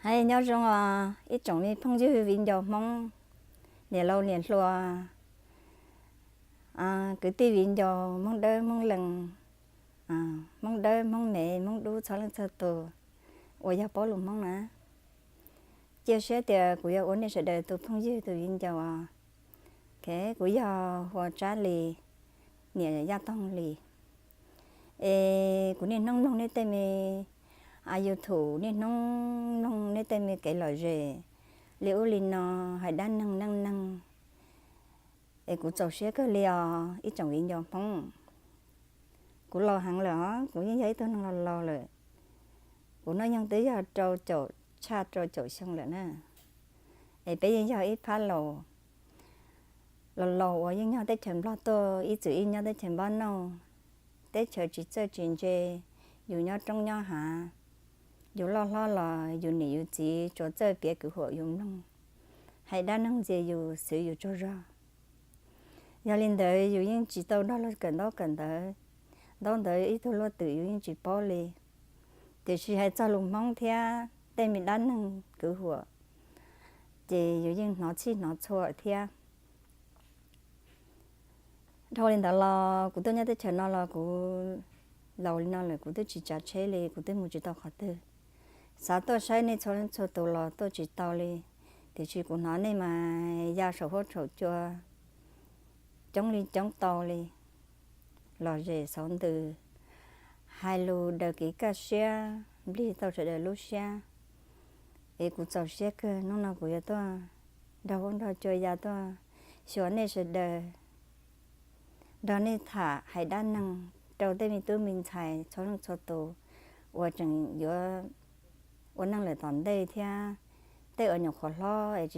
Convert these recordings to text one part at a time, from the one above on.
Hais nyob zoo os ib tsoom me phooj ywg viv ncaus Hmoob, niam laus niam hluas, kwv tij viv ncaus Hmoob Dawb Hmoob Lees, Hmoob Dawb Hmoob Mev Hmoob Dub txhua leej txhua tus uas yog paub lus Hmoob na. Cia siab tias kuv yuav ua nej sawv daws tus phooj ywg tus viv ncaus os. Kuv yog Huas Tsab Lis, niam Yaj Toog Lis. Es kuv niaj hnub mloog nej tej me YouTube, niaj hnub mloog nej tej me kev lom zem li ub li no, hais dab neeg neej neeg. Es kuv txaus siab kawg li os ib tsoom viv ncaus Hmoob. Kuv laus heev lawm os, kuv yeej yog ib tug neeg laus laus lawm. Kuv hnub nyoog twb yog rau caum, tshaj rau caum xyoo lawm na. Es peb yeej yog ib phab laus, laus laus uas yeej nyob teb chaws Nplog tuaj ib txwm ib nyob teb chaws Npab Nauj, teb chaws tsis txawj tsis ntse, yus nyob roob nyob hav, yus loj hlob los yus niam yus txiv tsuas txawj piav kwv huam yus mloog, hais dab neeg ntxias yus xwv yus tsaug zog. Yog li ntawd yus yeej tsis tau nrog luag kawm ntaub kawm ntawv, ntaub ntawv ib tug luaj twm yus yeej tsis paub li. Tiam sis hais txog lus Hmoob thiab tej me dab neeg kwv huam, ces yus yeej hnov txhij hnov txhua thiab. Dhau li ntawd los kuv tuaj nyob teb chaws no los kuv laus li no lawm, kuv twb tsis tsav tsheb li, kuv twb mus tsis tau qhov twg. Xav tuaj saib nej txhua leej txhua tus los tuaj tsis tau li, tiam sis kuv hnov nej mas ya saum huab saum cua coob li coob tau li, lom zem xauv ntws, hais lus daws kev kaj siab, nplig tau sawv daws lub siab. Es kuv txaus siab kawg, hnub no kuv yuav tuaj nrog huab nrog cua ya tuaj xyuas nej sawv daws, nrog nej tham hais dab neeg rau tej me tub me ntxhais txhua leej txhua tus uas tseem yuav ua neej lawm tom ntej thiab tej uas nyuam qhuav hlob es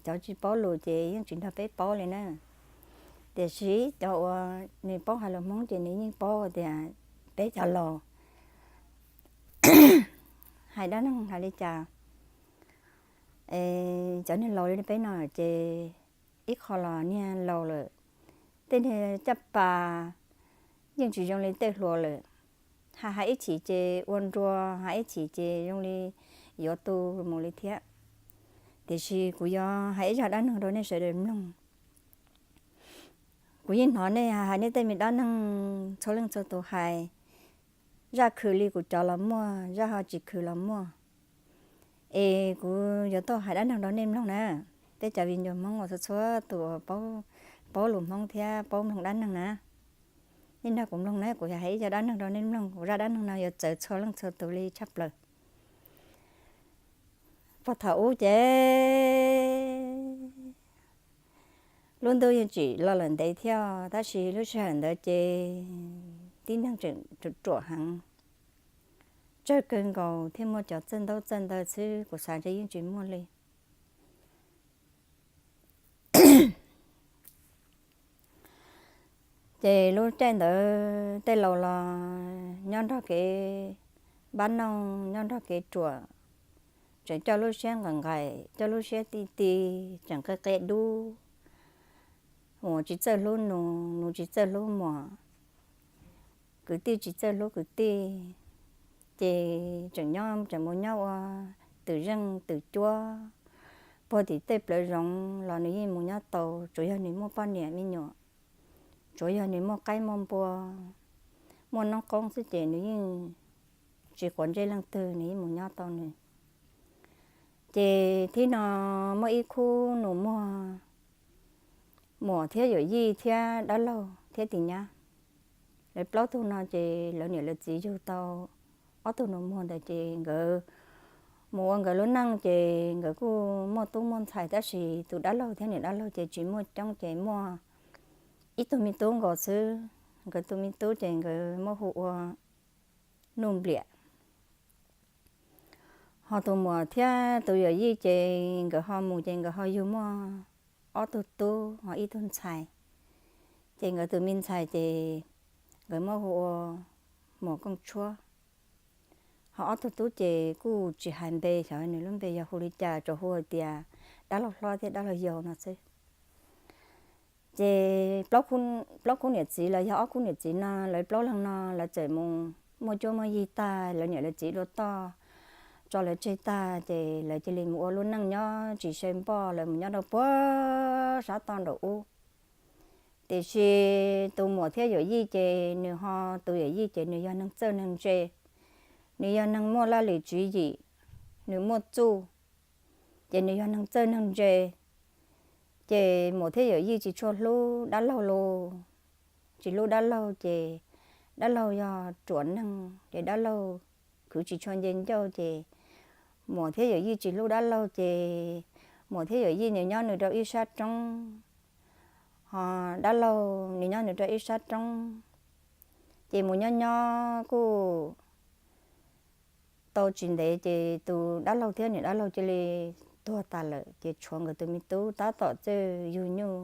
cov tsis paub lus ces yeej tsis nrog peb paub li na. Tiam sis cov uas nws paub hais lus Hmoob ces nws yeej paub tias peb cov laus hais dab neeg hais li cas. Es cov niag laus li peb no ces ib qho los niag laus lawm, tej niag caj pas yeej tsis zoo li tej hluas lawm. Hais hais ib chim ces ua nrua, hais ib chim ces zoo li yuav tu mus li thiab. Tiam sis kuv yuav hais ib zaj dab neeg rau nej sawv daws mloog. Kuv yeej hnov nej hais nej tej me dab neeg txhua leej txhua tus hais, zaj khwv li kuv cov los muaj, zaj ho tsis khwv los muaj. Es kuv yuav tuaj hais dab neeg rau nej mloog na. Peb cov viv ncaus Hmoob uas txhua txhua tus uas paub, paub lus Hmoob thiab paub mloog dab neeg na, nej nrog kuv mloog na, kuv yog hais ib zaj dab neeg rau nej mloog. Kuv zaj dab neeg no yuav txawv txhua leej txhua tus li tshaj plaws. Puag thaum ub ces lub ntuj yeej tsim los lawm ntev thiab, tab sis lub sij hawm ntawd ces tib neeg tseem ruam heev, tsawg kawg nkaus thiaj muaj cov txawj ntaub txawj ntawv xwb, kuv xav ntshe yeej tsis muaj li. Ces lub caij ntawd tej laus los nyob nrog kev npab noog, nyob nrog kev ruam, tseem coj lub siab nqaim nqaim, coj lub siab ti ti, tseem qia qia dub. Muam tsis txawj hlub nus, nus tsis txawj hlub muam, kwv tij tsis txawj hlub kwv tij, ces tseem nyob tseem mus nyob ua twm zeej twm cuab puag tim tej plawv zoov los nws yeej mus nyob tau, tsuav yog nws muaj poj niam me nyuam, tsuav yog nws muaj qaib muaj npua, muaj noob qoob xwb ces nws yeej tsis quav ntsej leej twg, nws yeej mus nyob tau nws. Ces thib no muaj ib khub nus muag, muam thiab yawm yij thiab dab laug thiab tis nyab, lawv plaub tug no ces lawv niam lawv txiv yug tau ob tug nus muag ntawd ces nkawd mus ua nkawd lub neej ces nkawd kuj muaj tub muaj ntxhais, tab sis tus dab laug thiab niam dab laug ces tsis muaj coob ces muaj ib tug me tub nkaus xwb. Nkawd tus me tub ces nkawd muab hu ua Nuj Npliam. Ho tus muam thiab tus yawm yij ces nkawd ho mus ces nkawd ho yug muaj ob tug tub ho ib tug ntxhais. Ces nkawd tus me ntxhais ces nkawd muab hu ua Muam Kooj Tshuab. Ho ob tug tub ces kuj tsis hais npe, xyov nws lub npe yog hu li cas, tsuas hu hais tias dab laug hlob thiab dab laug yau no xwb. Ces plaub khub niam txiv los yog ob khub niam txiv no, lawv plaub leeg no lawv txawm mus muaj cuab muaj yig tag, lawv niam lawv txiv dua toj, tso lawv tseg tag ces lawv cia li mus ua lub neej nyob tsis sawv npoj, lawv mus nyob rau puag sab toj nraum ub. Tiam sis tus muam thiab yawm yij ces nws ho, tus yawm yij ces nws yog neeg txawj neeg ntse, nws yog neeg muaj laj lim tswv yim, nws muaj txuj, ces nws yog neeg txawj neeg ntse. Ces muam thiab yawm yij tsis tshua hlub dab laug los, tsis hlub dab laug ces dab laug yog ruam neeg ces dab laug khwv tsis tshua nce ncauj ces muam thiab yawm yij tsis hlub dab laug ces muam thiab yawm yij nws nyob nws rau ib sab roob, ho dab laug nws nyob nws rau ib sab roob. Ces mus nyob nyob kuj tau tsis ntev ces tus dab laug thiab niam dab laug cia li tuag tas lawm ces tshuav nkawd tus me tub tab tom txawj yug nyuj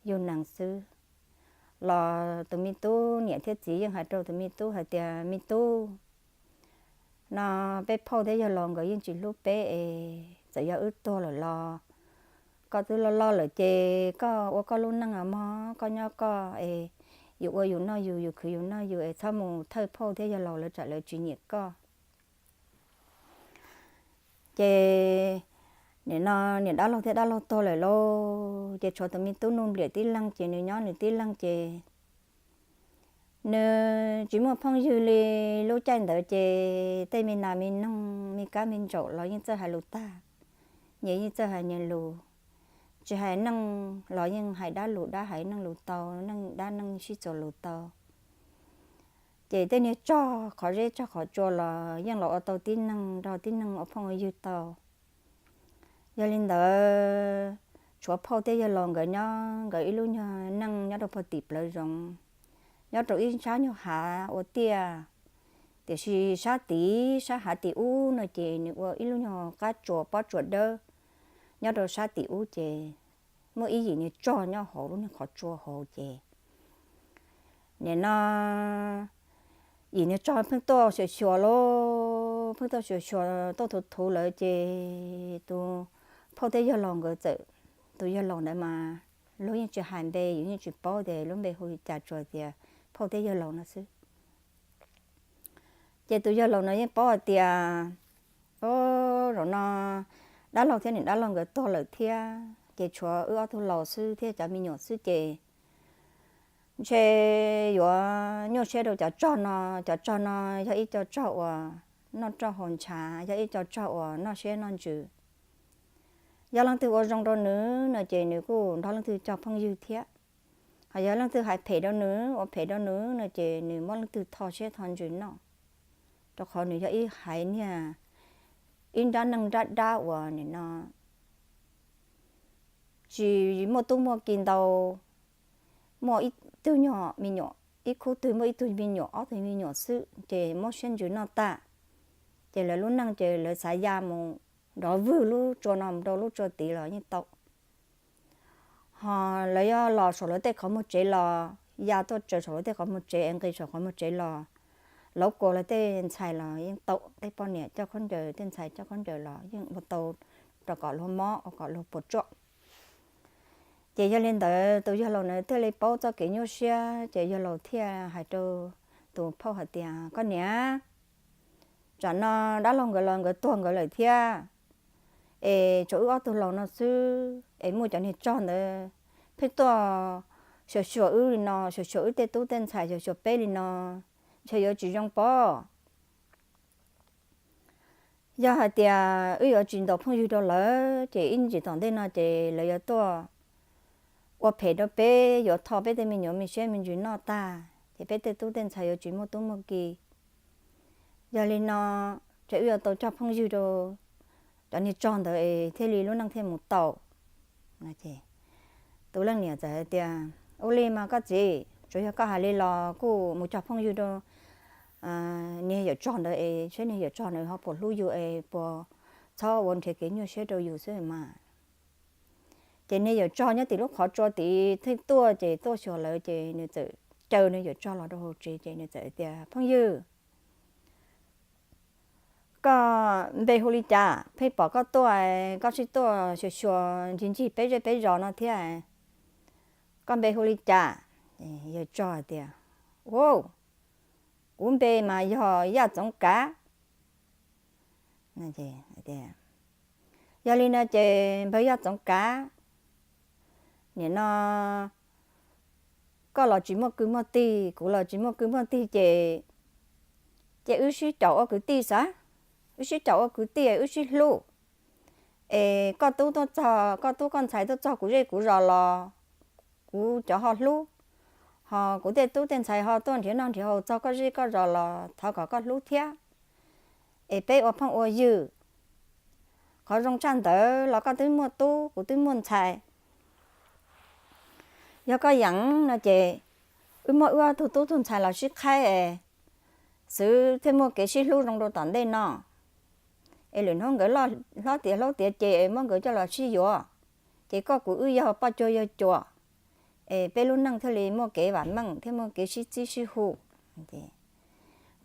yug nees xwb. Los tus me tub niam thiab txiv yeej hais rau tus me tub hais tias, me tub, no peb phauj thiab yawg laus nkawd yeej tsis hlub peb es txawm yog wb tuag lawm los koj twb loj loj lawm ces koj ua koj lub neej mog, koj nyob koj es yus ua yus noj yus, yus khwv yus noj yus es txhob mus thawj phauj thiab yawg laus lawv tsam lawv tsis nyiam koj. Ces nim no niam dab laug thiab dab laug tuag lawm lauj, ces tshuav tus me tub Nuj Npliam tib leeg ces nws nyob nws tib leeg ces nws tsis muaj phooj ywg li. Lub caij ntawd ces tej me nas me noog me kab me ntsaum los yeej txawj hais lus tag, nyias yeej txawj hais nyias lus, tsis hais neej los yeej hais dab lus dab hais neej lus tau, neej dab neej sib txuas lus tau. Ces tej niag tsog qhov zeb tsog qhov tsua los yeej los ua tau tib neeg nrog tib neeg ua phooj ua ywg tau. Yog li ntawd, tshuav phauj thiab yawg laus nkawd nyob nkawd ib lub nyuag neej nyob rau puag tim plawv zoov, nyob rau ib sab nyuag hav ua tiaj. Tiam sis sab tid sab hav tim ub no ces nws ua ib lub nyuag qab tsuas pob tsuas dawb. Nyob rau sab tim ub ces muaj ib yim niag tsog nyob hauv lub niag qhov tsua hauv ces nim no yim niag tsog pheej tuaj xyuas xyuas lauj, pheej tuaj xyuas xyuas tuaj thuv thuv lawv ces tus phauj thiab yawg laus nkawd txawm, tus yawg laus ntawd mas luag yeej tsis hais npe, yus yeej tsis paub tias lub npe hu li cas, tsuas tias phauj thiab yawg laus no xwb. Ces tus yawg laus no yeej paub hais tias, o, zaum no dab laug thiab niam dab laug nkawd tuag lawm thiab ces tshuav wb ob tug laus xwb thiab cov me nyuam xwb ces ntshe yuav nyuaj siab rau cov tsog no. Cov tsog no yog ib co tsog uas noj roj haus ntshav, yog ib co tsog uas noj siab noj ntsws. Yog leej twg ua zoo rau nws no ces nws kuj nrog leej twg cog phooj ywg thiab. Ho yog leej twg hais phem rau nws, ua phem rau nws no ces nws muab leej twg tho siab tho ntsws noj, rau qhov nws yog ib haiv niag, ib nrab neej nrab dab uas nim no tsis muaj tub muaj ki ntau, muaj ib tug nyuag me nyuam, ib khub twg muaj ib tug me nyuam ob tug me nyuam xwb ces muab siab ntsws noj tag. Ces lawv lub neej ces lawv xav ya mus nrov vwg lub tsua no mus rau lub tsua tid los yeej tau. Ho lawv yuav los saum lawv tej qhov muag tsev los ya tuaj tsaws saum lawv tej qhov muag tsev es nqis saum qhov muag tsev los, lauv kua lawv tej ntxhais los yeej tau. Tej poj niam coj khaub ncaws, tej ntxhais coj khaub ncaws los yeej ua tau rau kom luag mob, ua kom luag puas tsuaj. Ces yog li ntawd tus yawg laus na thiaj li paub txoj kev nyuaj siab ces yawg laus thiaj hais rau tus phauj hais tias, koj niam, tsam no dab laug nkawd los nkawd tuag nkawd lawm thiab, es tshuav wb ob tug laus no xwb es muaj cov niag tsog ntawd pheej tuaj xyuas xyuas wb li no, xyuas xyuas wb tej tub tej ntxhais, xyuas xyuas peb li no, ntshe yuav tsis zoo pob. Yog hais tias wb yuav tsis ntaus phooj ywg rau lawv ces ib ntsis tom ntej no ces lawv yuav tuaj ua phem rau peb, yuav tho peb tej me nyuam me siab me ntsws noj tag ces peb tej tub tej ntxhais yuav tsis muaj tub muaj ki. Yog li no ces wb yuav tau cog phooj ywg rau cov niag tsog ntawd es thiaj li lub neej thiaj mus tau. Tus leej niam txawm hais tias, ua li mas koj txiv, tsuas yog koj hais li los kuj mus cog phooj ywg rau niag yawm tsog ntawd es saib niag yawm tsog ntawd ho puas hlub yus es puas txhob ua nrhiav kev nyuaj siab rau yus xwb mas. Ces niag yawm tsog nyob tim lub qhov tsua tid thiaj tuaj ces tuaj xyuas lawv ces nws txawm caw niag yawm tsog los rau hauv tsev ces nws txawm hais tias, phooj ywg, koj npe hu li cas? Pheej pom koj tuaj, koj sib tuaj xyuas xyuas ncig ncig peb zej peb zos no thiab, koj npe hu li cas? Yawm tsog hais tias, u, kuv npe mas yog Yaj Txoov Kav. Yog li no ces npawg Yaj Txoov Kav, nim no koj los tsis muaj kwv muaj tij, kuv los tsis muaj kwv muaj tij ces, ces wb sib caum ua kwv tij xav, wb sib caum ua kwv tij wb sib hlub. Es koj tub tuaj txog, koj tub koj ntxhais tuaj txog kuv zej kuv zos los kuv cov ho hlub, ho kuv tej tub tej ntxhais ho tuaj nrhiav noj nrhiav haus txog koj zej koj zos los thov kom koj hlub thiab. Es peb ua phooj ua ywg. Qhov zoo tshaj ntawd los koj twb muaj tub kuv twb muaj ntxhais. Yog koj yeem no ces wb muab wb ob tug tub tug ntxhais los sib qhaib es xwv thiaj muaj kev sib hlub zoo rau tom ntej no. Es lwm hnub nkawd hlob tiav hlob tiav ces muab nkawd coj los sib yuav, ces koj kuv wb yog poj cuag yawg cuas, es peb lub neej thiaj li muaj kev vam meej thiab muaj kev sib txib sib hu.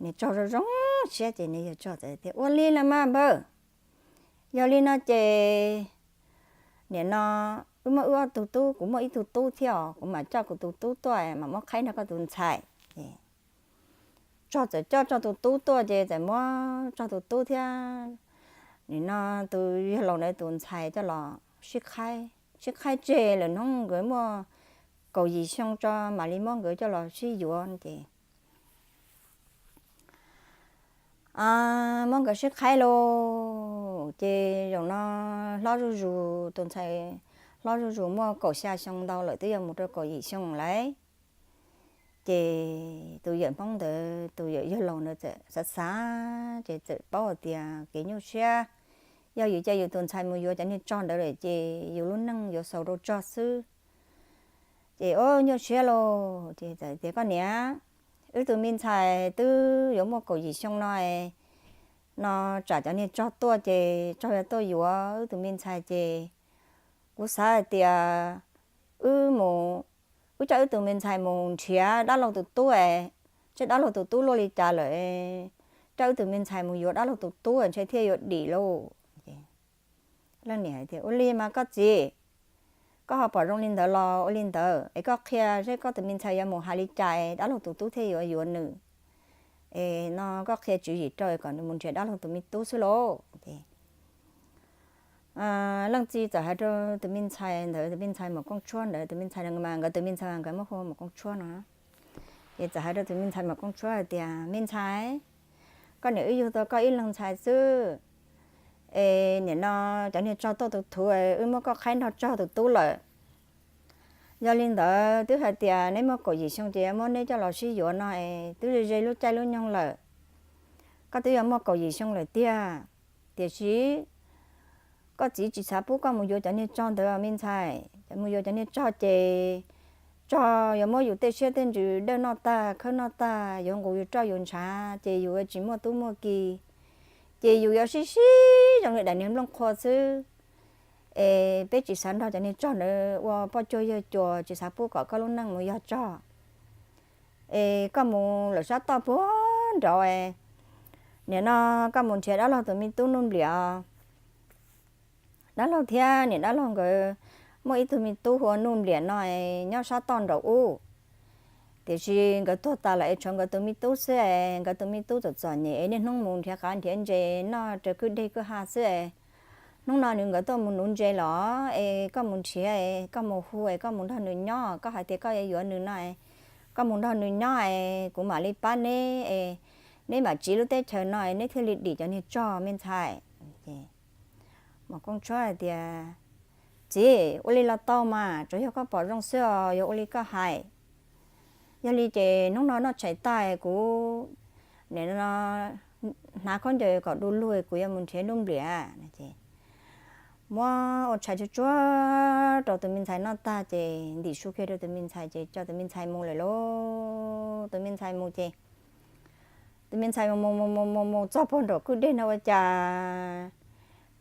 Nws tso zoo zoo siab ces nws yawg tso txawm tias, Ua li los mas npawg, yog li no ces nim no wb muab wb ob tug tub, kuv muaj ib tug tub thiab os, kuv mam coj kuv tus tub tuaj mam muab qhaib nrog koj tus ntxhais. Tso txawm coj tso tus tub tuaj ces txawm muab tso tus tub thiab nim no tus yawg laus ntawd tus ntxhais coj los sib qhaib, sib qhaib tseg lawm hnub nkawd muaj kaum yim xyoo tso mam li muab nkawd coj los sib yuav ces muab nkawd sib qhaib lauj. Ces zaum no hlob zuj zus, tus ntxhais hlob zuj zus muaj kaum xya xyoo ntau lawm twb yuav mus rau kaum yim xyoo lawm. Ces tus yawm Hmoob ntawd, tus yawm yawg laus ntawd txawm xav xav ces txawm paub hais tias kev nyuaj siab, yog yus cia yus tus ntxhais mus yuav cov niag tsog ntawd lawm ces yus lub neej yuav xaus rau tsog xwb. Ces o nyuaj siab lauj, ces txawm tias, Koj niam, wb tus me ntxhais twb yuav muaj kaum yim xyoo no, no tsam cov niag tsog tuaj ces tsog yuav tuaj yuav wb tus me ntxhais ces kuv xav hais tias wb mus, wb coj wb tus me ntxhais mus nrhiav dab laug tus tub es, seb dab laug tus tub luaj li cas lawm, coj wb tus me ntxhais mus yuav dab laug tus tub ntshe thiaj yuav dim lauj. Leej niam tias, Ua li mas koj txiv, koj ho pom zoo li ntawd los ua li ntawd es koj qhia seb koj tus me ntxhais yuav mus hais li cas dab laug tus tub thiaj yuav yuav nws. Es no koj qhia tswv yim rau kom nws mus nrhiav dab laug tus me tub xwb lauj. Leej txiv txawm hais rau tus me ntxhais ntawd, tus me ntxhais Maum Kooj Tshuab ntawd, tus me ntxhais mas nkawd tus me ntxhais nkawd muab hu Maum Kooj Tshuab no. Ces txawm hais rau tus me ntxhais Maum Kooj Tshuab hais tias, Me ntxhais, koj niam wb yug tau koj ib leeg ntxhais xwb, es nim no cov niag tsog tuaj tus thuv, wb muab koj qhaib nrog tsog tus tub lawm. Yog li ntawd twb hais tias neb muaj kaum yim xyoo ces yuav muab neb coj los sib yuav no es twb ze ze lub caij lub nyoog lawm, koj twb yuav muaj kaum yim xyoo lawm tiag. Tiam sis koj txiv tsis xav pub koj mus yuav cov niag tsog ntawd me ntxhais, mus yuav cov niag tsog ces tsog yuav muab yus tej siab tej ntsws dawj noj tag khawb noj tag, yuav nqus yus roj yus ntshav ces yus tsis muaj tub muaj ki, ces yus yuav sib sib zoo li daim niag nplooj qhua xwb. Es peb tsis xav nrog cov niag tsog ntawd ua poj cuag yawg cuas, tsis xav pub kom koj lub neej mus yog tsog. Es koj mus lawm sab toj puag nraud, nim no koj mus nrhiav dab laug tus me tub Nuj Npliam. Dab laug thiab niam dab laug nkawd muaj ib tug me tub hu ua Nuj Npliam no nyob sab toj nraud ub. Tiam sis nkawd tuag tas lawm es tshuav nkawd tus me tub xwb es nkawd tus me tub txom txom nyem es niaj hnub mus nrhiav qav nrhiav ntses noj raws kwj deg kwj ha xwb es hnub no nws nkawd tuaj mus nuv ntses los es koj mus nrhiav, koj mus hu es koj mus nrog nws nyob, koj hais tias koj yuav yuav nws no, koj mus nrog nws nyob es kuv mam li pab neb es neb mam tsiv lub teb chaws no es neb thiaj li dim cov niag tsog me ntxhais. Maum Kooj Tshuab hais tias, Txiv, ua li los tau mas, tsuas yog koj pom zoo xwb os, yog ua li koj hais. Yog li ces hnub no noj tshais tag kuv hnav khaub ncaws kom du lug kuv yuav mus nrhiav Nuj Npliam. Muab ua tshais tsuag tsuag rau tus me ntxhais noj tag ces ntim su kiag rau tus me ntxhais ces coj tus me ntxhais mus lawm lauj. Tus me ntxhais mus ces tus me ntxhais mus mus mus mus mus mus txog puag nraum kwj deg no ua cas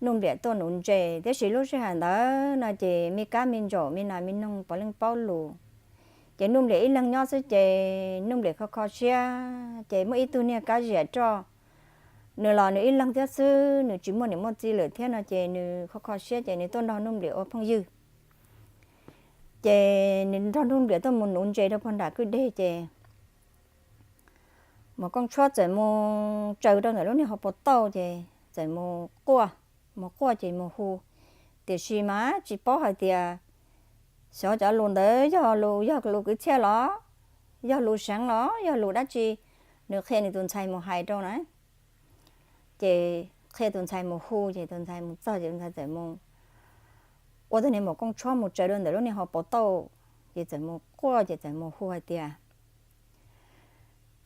Nuj Npliam tuaj nuv ntses, tiam sis lub sij hawm ntawd no ces me kab me ntsaum me nas me noog puav leej paub lus. Ces Nuj Npliam ib leeg nyob xwb ces Nuj Npliam kho kho siab, ces muaj ib tug niag kab ziam roj, nws los nws ib leeg thiab xwb, nws tsis muaj niam muaj txiv lawm thiab no ces nws kho kho siab ces nws tuaj nrog Nuj Npliam ua phooj ywg. Ces nws nrog Nuj Npliam tuaj mus nuv ntses rau puag nram kwj deg ces Maum Kooj Tshuab txawm mus tsaws rau ntawm lub niag hauv paus tauj ces txawm mus quaj, mus quaj ces mus hu, tiam sis mas tsis paub hais tias xyov cov lus ntawd yog lus, yog lus kwv txhiaj los yog lus seev los yog lus dab tsi, nws qhia nws tus ntxhais mus hais rau na. Ces qhia tus ntxhais mus hu, ces tus ntxhais mus txog ces tus ntxhais txawm mus ua tus niag maum kooj tshuab mus tsaws rau ntawm lub niag hauv paus tauj, ces txawm mus quaj, ces txawm mus hu hais tias,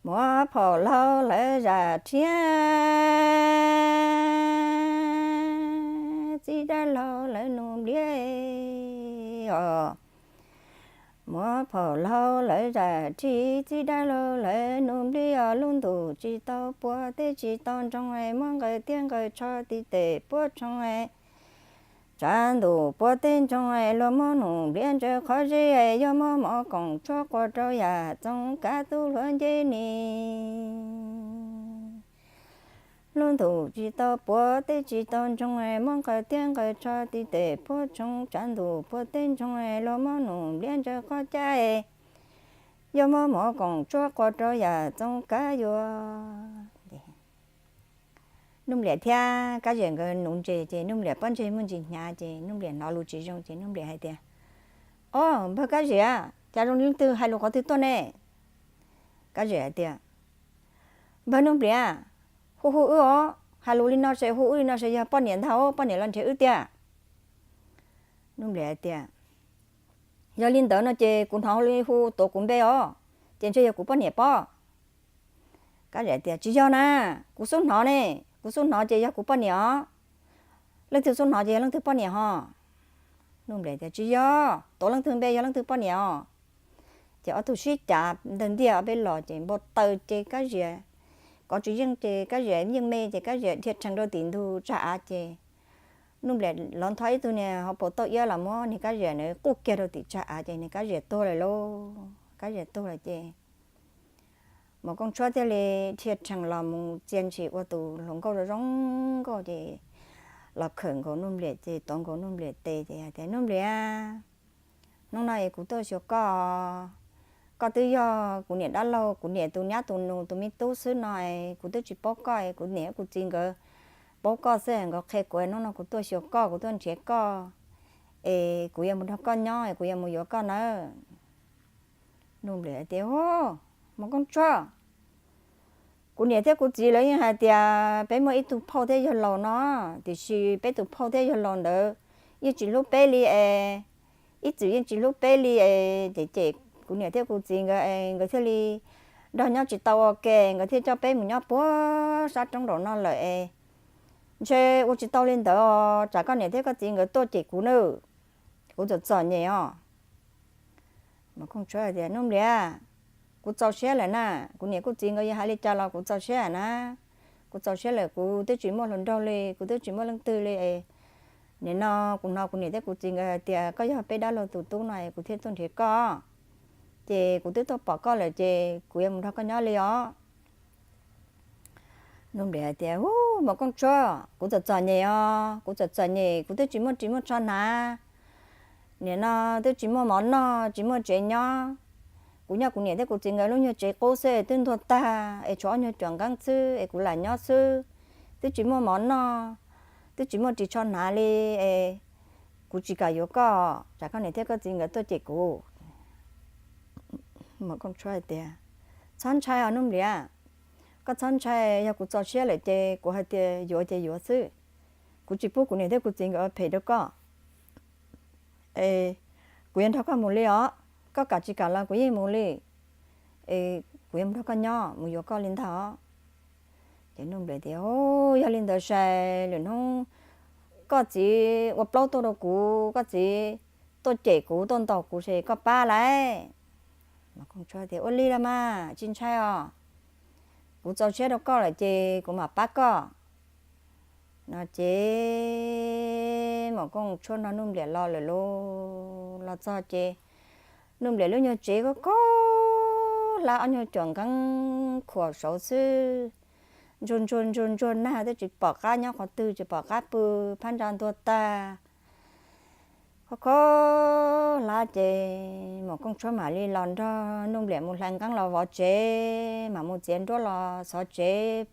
muab phom laug lawv zam rhiab, txiv dab laug lawv nus npliab os. Muab phom laug lawv zam rhiab, txiv dab laug lawv nus npliab os. Lub ntuj tsis tau puag, teb tsis tau ntsoog, muab nqaws tiab nqaws tsho, tiv tes puab tshoo, tshav ntuj puag teb ntsoog, luag muab nus npliab ntsaws qhov zeb, yog muab mov koom tshuab quas rau yam txoov kav tub hluav ncej ni. Lub ntuj tsis tau puag, teb tsis tau ntsoog, muab nqaws tiab nqaws tsho, tiv tes puab tshoo, tshav ntuj puag teb ntsoog, luag muab nus npliab ntsaws qhov cab, yog muab mov koom tshuab quas rau yam txoov kav yuav. Nuj Npliam thiab Kab Ziam nkawd nuv ntses ces Nuj Npliam pob ntseg muaj ntsis hnyav ces Nuj Npliam hnov lus tsis zoo ces Nuj Npliam hais tias, o, npawg Kab Ziam, cas zoo li leej twg hais lus qhov twg tuaj ne? Kab Ziam hais tias, npawg Nuj Npliam, hu hu wb os, hais lus li no ces hu wb li no ces yog poj niam ntag os, poj niam los nrhiav wb tiag. Nuj Npliam hais tias, yog li ntawd no ces kuv hnov li hu tuav kuv npe os, ces ntshe yog kuv poj niam pob. Kab Ziam tias, tsis yog na, kuv xub hnov ne, kuv xub hnov ces yog kuv poj niam os. Leej twg xub hnov ces yog leej twg poj niam ho? Nuj Npliam tias, tsis yog, tuav leej twg npe yog leej twg poj niam os. Ces ob tug sib cav ntawg ntiag ob peb los ces npau taws ces Kab Ziam kov tsis yeej ces Kab Ziam yeej me ces Kab Ziam dhia rhees rau tim ntug tsag av ces Nuj Npliam lov ntho ib tug niag hauv paus tauj iab los muab niag Kab Ziam ntawd quj kiag rau tim tsag av ces niag Kab Ziam tuag lawm lauj. Kab Ziam tuag lawm ces Maum Kooj Tshuab thiaj li dhia rhees los mus txia ntshis ua tus hluas nkauj zoo zoo nkauj ces los khawm nkaus Nuj Npliam ces tuav nkaus Nuj Npliam tes ces hais tias, Nuj Npliam, hnub no es kuv tuaj xyuas koj, koj twb yog kuv niam dab laug, kuv niam tus nyab tus nus tus me tub xwb no es kuv twb tsis paub koj es kuv niam kuv txiv nkawd paub koj xwb, nkawd qhia kuv, hnub no kuv tuaj xyuas koj, kuv tuaj nrhiav koj es kuv yuav mus nrog koj nyob es kuv yuav mus yuav koj nawb. Nuj Npliam tias, Maum Kooj Tshuab, kuv niam thiab kuv txiv lawv yeej hais tias peb muaj ib tug phauj thiab yawg laus no, tiam sis peb tus phauj thiab yawg laus ntawd yeej tsis hlub peb li es, ib txwm yeej tsis hlub peb li es, ces cem kuv niam thiab kuv txiv nkawd es nkawd thiaj li nrog nyob tsis tau ua ke, nkawd thiaj coj peb mus nyob puag sab roob nraum no lawm es, ntshe ua tsis tau li ntawd os, tsam koj niam thiab koj txiv nkawd tuaj cem kuv nawb, kuv txom txom nyem os. Maum Kooj Tshuab tias, Nuj Npliam, kuv txaus siab lawm na, kuv niam kuv txiv nkawd yuav hais li cas los kuv txaus siab na, kuv txaus siab lawm, kuv twb tsis muaj hluas nraug li, kuv twb tsis muaj leej twg li es, nim no kuv hnov kuv niam thiab kuv txiv nkawd hais tias koj yog peb dab laug tus tub no es kuv thiaj tuaj nrhiav koj, ces kuv twb tuaj pom koj lawm ces kuv yuav mus nrog koj nyob li os. Nuj Npliam hais tias, Ub, Maum Kooj Tshuab, kuv txom txom nyem os, kuv txom txom nyem, kuv twb tsis muaj ris muaj tsho hnav, nim no twb tsis muaj mov noj, tsis muaj tsev nyob. Kuv nyob kuv niam thiab kuv txiv nkawd lub nyuag tsev qub xwb twb ntuag tag es tshuav ob nyuag cuam nqeeb xwb es kuv lam nyob xwb, twb tsis muaj mov noj, twb tsis muaj ris tsho hnav li es, kuv tsis kam yuav koj, tsam koj niam thiab koj txiv nkawd tuaj cem kuv. Maum Kooj Tshuab hais tias, Txhob ntshai os Nuj Npliam, koj txhob ntshai, yog kuv txaus siab lawm ces kuv hais tias yuav ces yuav xwb. Kuv tsis pub kuv niam thiab kuv txiv nkawd ua phem rau koj es kuv yuav nrog koj mus li os. Koj kam tsis kam los kuv yeej mus li es kuv yuav mus nrog koj nyob mus yuav koj li ntag os. Ces Nuj Npliam tias, Yog li ntawd ces lwm hnub koj txiv ua plaub tuaj rau kuv, koj txiv tuaj cem kuv tuaj ntaus kuv ces koj pab lauj. Maum Kooj Tshuab tias, Ua li los mas tsis ntshai os, kuv txaus siab rau koj lawm ces kuv mam pab koj. No ces Maum Kooj Tshuab nrog Nuj Npliam los lawm lauj. Los txog ces Nuj Npliam lub nyuag tsev koj koj hlab ob nyuag cuam nqeeb khuam saud xwb, ntsuag ntsuag ntsuag ntsuag nag twb tsis pom qab nyob qhov twg, tsis pom qab pw, phab ntsa ntuag tag. Kho kho hlab ces Maum Kooj Tshuab mam li los nrog Nuj Npliam mus hlais nqeeb los vov tsev, mam mus txiav nruab los xov tsev,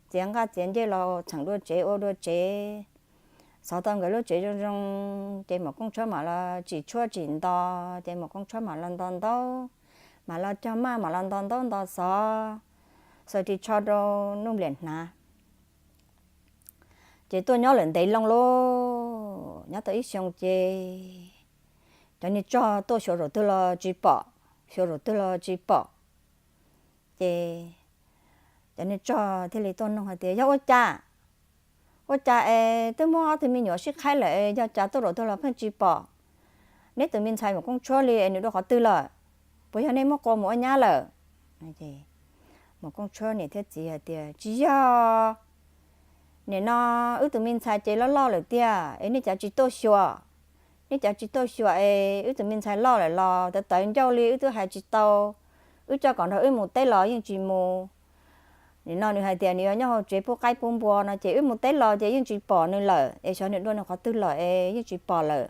txiav nqaj txiav ncej los txheem dua tsev ua dua tsev, xov tau nkawd lub tsev zoo zoo, ces Maum Kooj Tshuab mam los tsim tshuaj tsim nto, ces Maum Kooj Tshuab mam los nto ntaub, mam los cog maj, mam los nto ntaub nto xov, xaws ris tsho rau Nuj Npliam hnav. Ces tuaj nyob lawm ntev loo lauj, nyob tau ib xyoo ces cov niag tsog tuaj xyuas zaum twg los tsis pom, xyuas zaum twg los tsis pom. Ces cov niag tsog thiaj li tuaj nug hais tias, Yog ua cas? Ua cas es twb muab ob tug me nyuam sib qhaib lawm, yog cas tuaj zaum twg los pheej tsis pom neb tus me ntxhais Maum Kooj Tshuab li? Es nws dua qhov twg lawm? Puas yog nej muab qua mus ua nyab lawm? Maum Kooj Tshuab niam thiab txiv hais tias, Tsis yog. Nim no wb tus me ntxhais ces loj loj lawm tiag es nej cov tsis tuaj xyuas. Nej cov tsis tuaj xyuas es wb tus me ntxhais loj lawm los tawv tawv ncauj li wb twb hais tsis tau. Wb coj kom nrog wb mus teb los yeej tsis mus. Nim no nws hais tias nws yuav nyob hauv tsev pub qaib pub npua no ces wb mus teb los ces yeej tsis pom nws lawm, es xyov nws dua nws qhov twg lawm es yeej tsis pom lawm.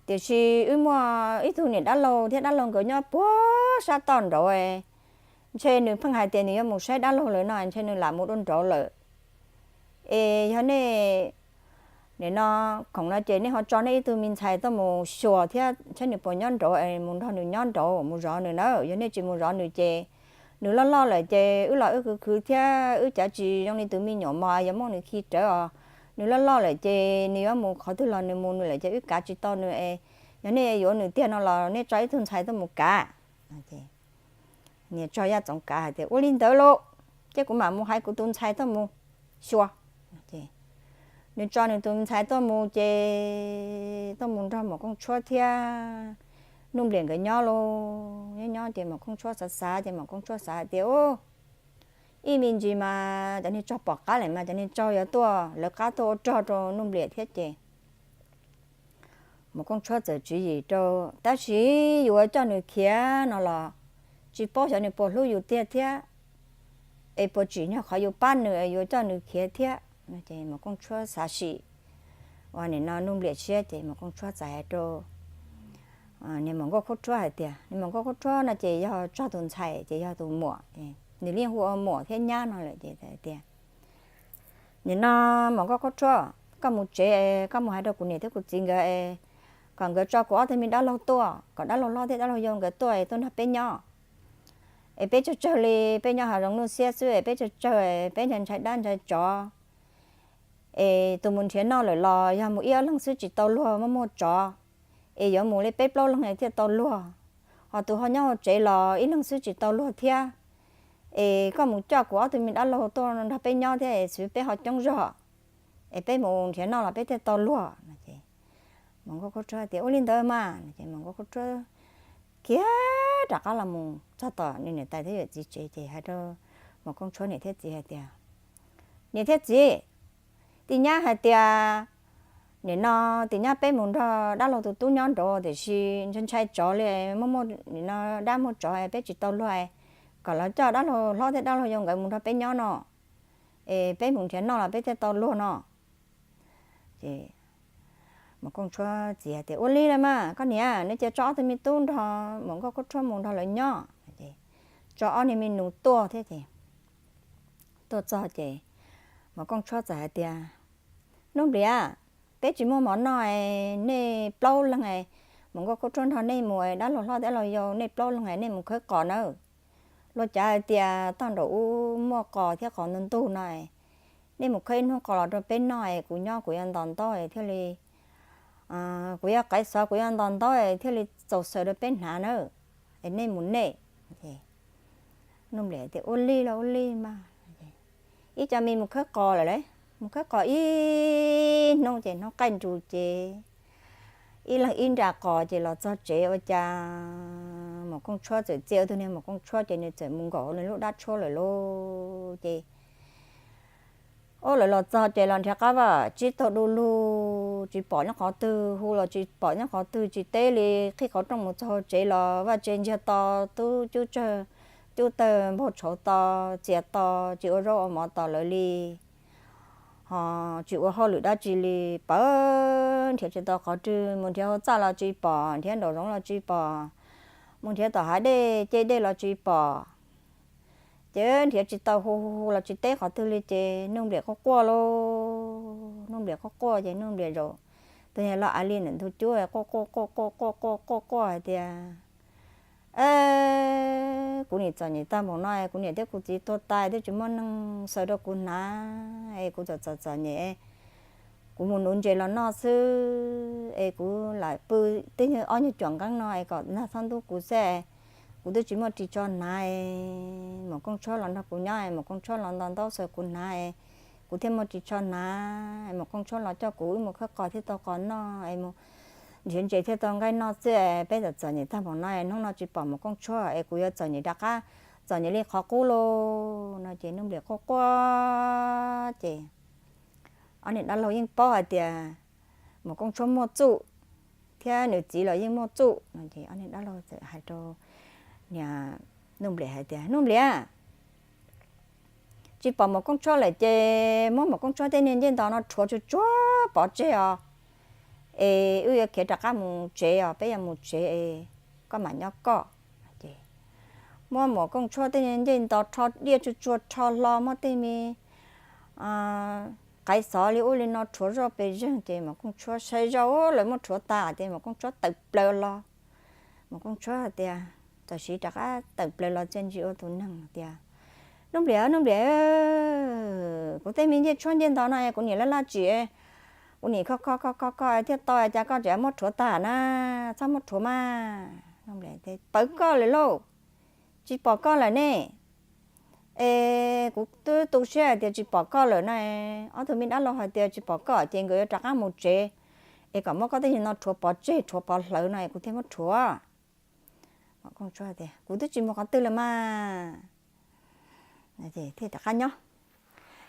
Tiam sis wb muaj ib tug niam dab laug thiab dab laug nkawd nyob puag sab toj nraud, ntshe nws pheej hais tias nws yuav mus saib dab laug lawm no, ntshe nws lam mus dua nraud lawm. Es yog nej nim no khoom no ces nej ho tso nej ib tug me ntxhais tuaj mus xyuas thiab saib nws puas nyob nraud es mus nrog nws nyob nraud mus zov nws na. Yog nej tsis mus zov nws ces nws loj loj lawm ces wb los wb khwv khwv thiab wb cav tsis zoo li tus me nyuam mos yuav muab nws khi rawv os. Nws loj loj lawm ces nws yuav mus qhov twg los nws mus nws lawm ces wb kav tsis tau nws es yog nej yuav nws tiag no los nej tso ib tug ntxhais tuaj mus kav. Niag tsog Yaj Txoov kav hais tias, Ua li ntawd lauj, ces kuv mam mus hais kuv tus ntxhais tuaj mus xyuas. Nws tso nws tus ntxhais tuaj mus ces tuaj mus nrog Maum Kooj Tshuab thiab Nuj Npliam nkawd nyob lauj. Nyob nyob ces Maum Kooj Tshuab xav xav ces Maum Kooj Tshuab xav hais tias, Ub, ib me ntsis mas cov niag tsog pom qab lawm mas cov niag tsog yuav tuaj lawv qab tuaj ua rog rau Nuj Npliam thiab ces Maum Kooj Tshuab txawm tswv yim rau, Tab sis yuav coj nws khiav no los tsis paub xyov nws puas hlub yus tiag thiab, es puas tsim nyog qhov yus pab nws es yuav coj nws khiav thiab. Ces Maum Kooj Tshuab xav sim uas nim no Nuj Npliam siab ces Maum Kooj Tshuab txawm hais rau niag Maum Nkauj Khaub Ruab hais tias, Niag Maum Nkauj Khaub Ruab no ces yog tsog tus ntxhais ces yog tus muam, nws yeej hu ua muam thiab nyab no lawm ces hais tias, Nim no Maum Nkauj Khaub Ruab, koj mus tsev, koj mus hais rau kuv niam thiab kuv txiv nkawd es kom nkawd tso kuv ob tug me dab laug tuaj, kom dab laug hlob thiab dab laug yau nkawd tuaj es tuaj nrog peb nyob. Es peb tsawg tsawg li, peb nyob hav zoov nuj xiab xwb es peb tsawg tsawg, peb ntshai ntshai dab ntshai tsov. Es tus mus nrhiav noj lawm los yog mus ib ob leeg xwb tsis tau luag, muaj muaj tsov. Es yuav mus li peb plaub leeg thiaj tau luag. Ho tus ho nyob hauv tsev los ib leeg xwb tsis tau luag thiab. Es koj mus coj kuv ob tug me dab laug tuaj nrog peb nyob thiab es xwv peb ho coob zog. Es peb mus nrhiav noj los peb thiaj tau luag no ces Maum Nkauj Khaub Ruab tias, Ua li ntawd mas. Ces Maum Nkauj Khaub Ruab khiav rov qab los mus txog tom nws niam tais thiab yawm txiv tsev ces hais rau Maum Kooj Tshuab niam thiab txiv hais tias, Niam thiab txiv, tij nyab hais tias nim no tij nyab peb mus nrog dab laug tus tub nyob nraud tiam sis ntshai ntshai tsov li, muaj muaj nim no dab muaj tsov peb tsis tau luag, kom los coj dab laug hlob thiab dab laug yau nkawd mus nrog peb nyob no, es peb mus nrhiav noj los peb thiaj tau luag no. Ces Maum Kooj Tshuab txiv tias, Ua li los mas koj niam, nej cia tso ob tug me tub nrog Maum Nkauj Khaub Ruab mus nrog lawv nyob. Tso ob niag me nus tuaj thiab ces tuaj txog ces Maum Kooj Tshuab txawm hais tias, Nuj Npliam, peb tsis muaj mov noj, nej plaub leeg, Maum Nkauj Khaub Ruab nrog nej mus, dab laug hlob thiab dab laug yau nej plaub leeg nej mus khawb qos nawb. Luag cav hais tias toj nraum ub muaj qos thiab qos ntug ntug no, nej mus khawb ib hnub qos los rau peb noj es kuv nyob kuv yuav ntos ntaub thiaj li, kuv yuav qaiv xov kuv yuav ntos ntaub thiaj li txaus xaws rau peb hnav nawb. Es nej mus nej. Nuj Npliam tias, Ua li los ua li mas. Ib co me mus khawb qos lawm lauj, mus khawb qos ib hnub ces hnub qaij nrus ces ib leeg ib nra qos ces los txog tsev ua cas Maum Kooj Tshuab txawm txia ua tus niag Maum Kooj Tshuab ces nws txawm mus nkaum nws lub dab tshuab lawm lauj. Ces ub lawv los txog ces los nrhiav qab vaj tsib taug du lug tsis pom nyob qhov twg, hu los tsis pom nyob qhov twg, tsis teb li, qhib qhov rooj mus txog hauv tsev los vaj tse ntsiag to, tub cub tsawg, cub tawg npaug tshauv to, txias to, tsis ua zaub ua mov tos lawv li. Ho tsis ua hauj lwm dab tsi li, pawv nrhiav tsis tau qhov twg, mus nrhiav hauv txaj los tsis pom, nrhiav nraum zoov los tsis pom, mus nrhiav tom hav dej ce dej los tsis pom. Ces nrhiav tsis tau, hu hu hu los tsis teb qhov twg li ces Nuj Npliam quaj quaj lauj. Nuj Npliam quaj quaj ces Nuj Npliam zaum tus niag lo av li ntawm ntug cub quaj quaj quaj quaj quaj quaj quaj quaj hais tias, Kuv niam txom nyem tag npaum no, kuv niam thiab kuv txiv tuag tas twb tsis muaj neeg xaws rau kuv hnav, es kuv txom txom txom nyem, kuv mus nuv ntses los noj xwb es kuv lam pw tej nyuag ob nyuag cuam nqeeb no es kom nag txhob ntub kuv xwb. Kuv twb tsis muaj ris tsho hnav, Maum Kooj Tshuab los nrog kuv nyob, Maum Kooj Tshuab los ntaus ntaub xaws kuv hnav, kuv thiaj muaj ris tsho hnav. Maum Kooj Tshuab los coj kuv wb mus khawb qos thiaj tau qos noj, es mus nrhiav ntses thiaj tau nqaij noj xwb. Peb txom txom nyem tag npaum no, hnub no tsis pom Maum Kooj Tshuab es kuv yuav txom nyem rov qab, txom nyem li qhov qub lauj no ces Nuj Npliam quaj quaj ces ob niag dab laug yeej paub hais tias Maum Kooj Tshuab muaj txuj thiab nws txiv los yeej muaj txuj no ces ob niag dab laug txawm hais rau niag Nuj Npliam hais tias, Nuj Npliam, tsis pom Maum Kooj Tshuab lawm ces muab Maum Kooj Tshuab tej niag ncej nto no rhuav tsuag tsuag pov tseg os, es wb yuav khiav rov qab mus tsev os, peb yuav mus tsev es koj mam nyob koj. Ces muab Maum Kooj Tshuab tej niag ncej nto rho diaj tsuag tsuag rho hlo, muab tej me qaiv xov li ub li no rhuav zoj pes zeeg ces Maum Kooj Tshuab saib zoj lawv muab rhuav tas ces Maum Kooj Tshuab tawm plaws los. Maum Kooj Tshuab hais tias, tam sim rov qab tawm plaws los txia ntsis ua tus neeg tias, Nuj Npliam, Nuj Npliam, kuv tej me ncej tshuab ncej nto no kuv niam laj laj tsim, kuv niam kho kho kho kho kho thiaj tau, cas koj tseem muab rhuav tas na, txhob muab rhuav mas. Pawv koj lawm lauj, tsis pom koj lawm ne. Es kuv twb tu siab hais tias tsis pom koj lawm na, ob tug me dab laug hais tias tsis pom koj ces nkawd yuav rov qab mus tsev, es kom muab koj tej niag no rhuav pov tseg rhuav pov hlawv no es kuv thiaj muab rhuav. Kuv twb tsis mus qhov twg lawm mas. Thiaj rov qab nyob,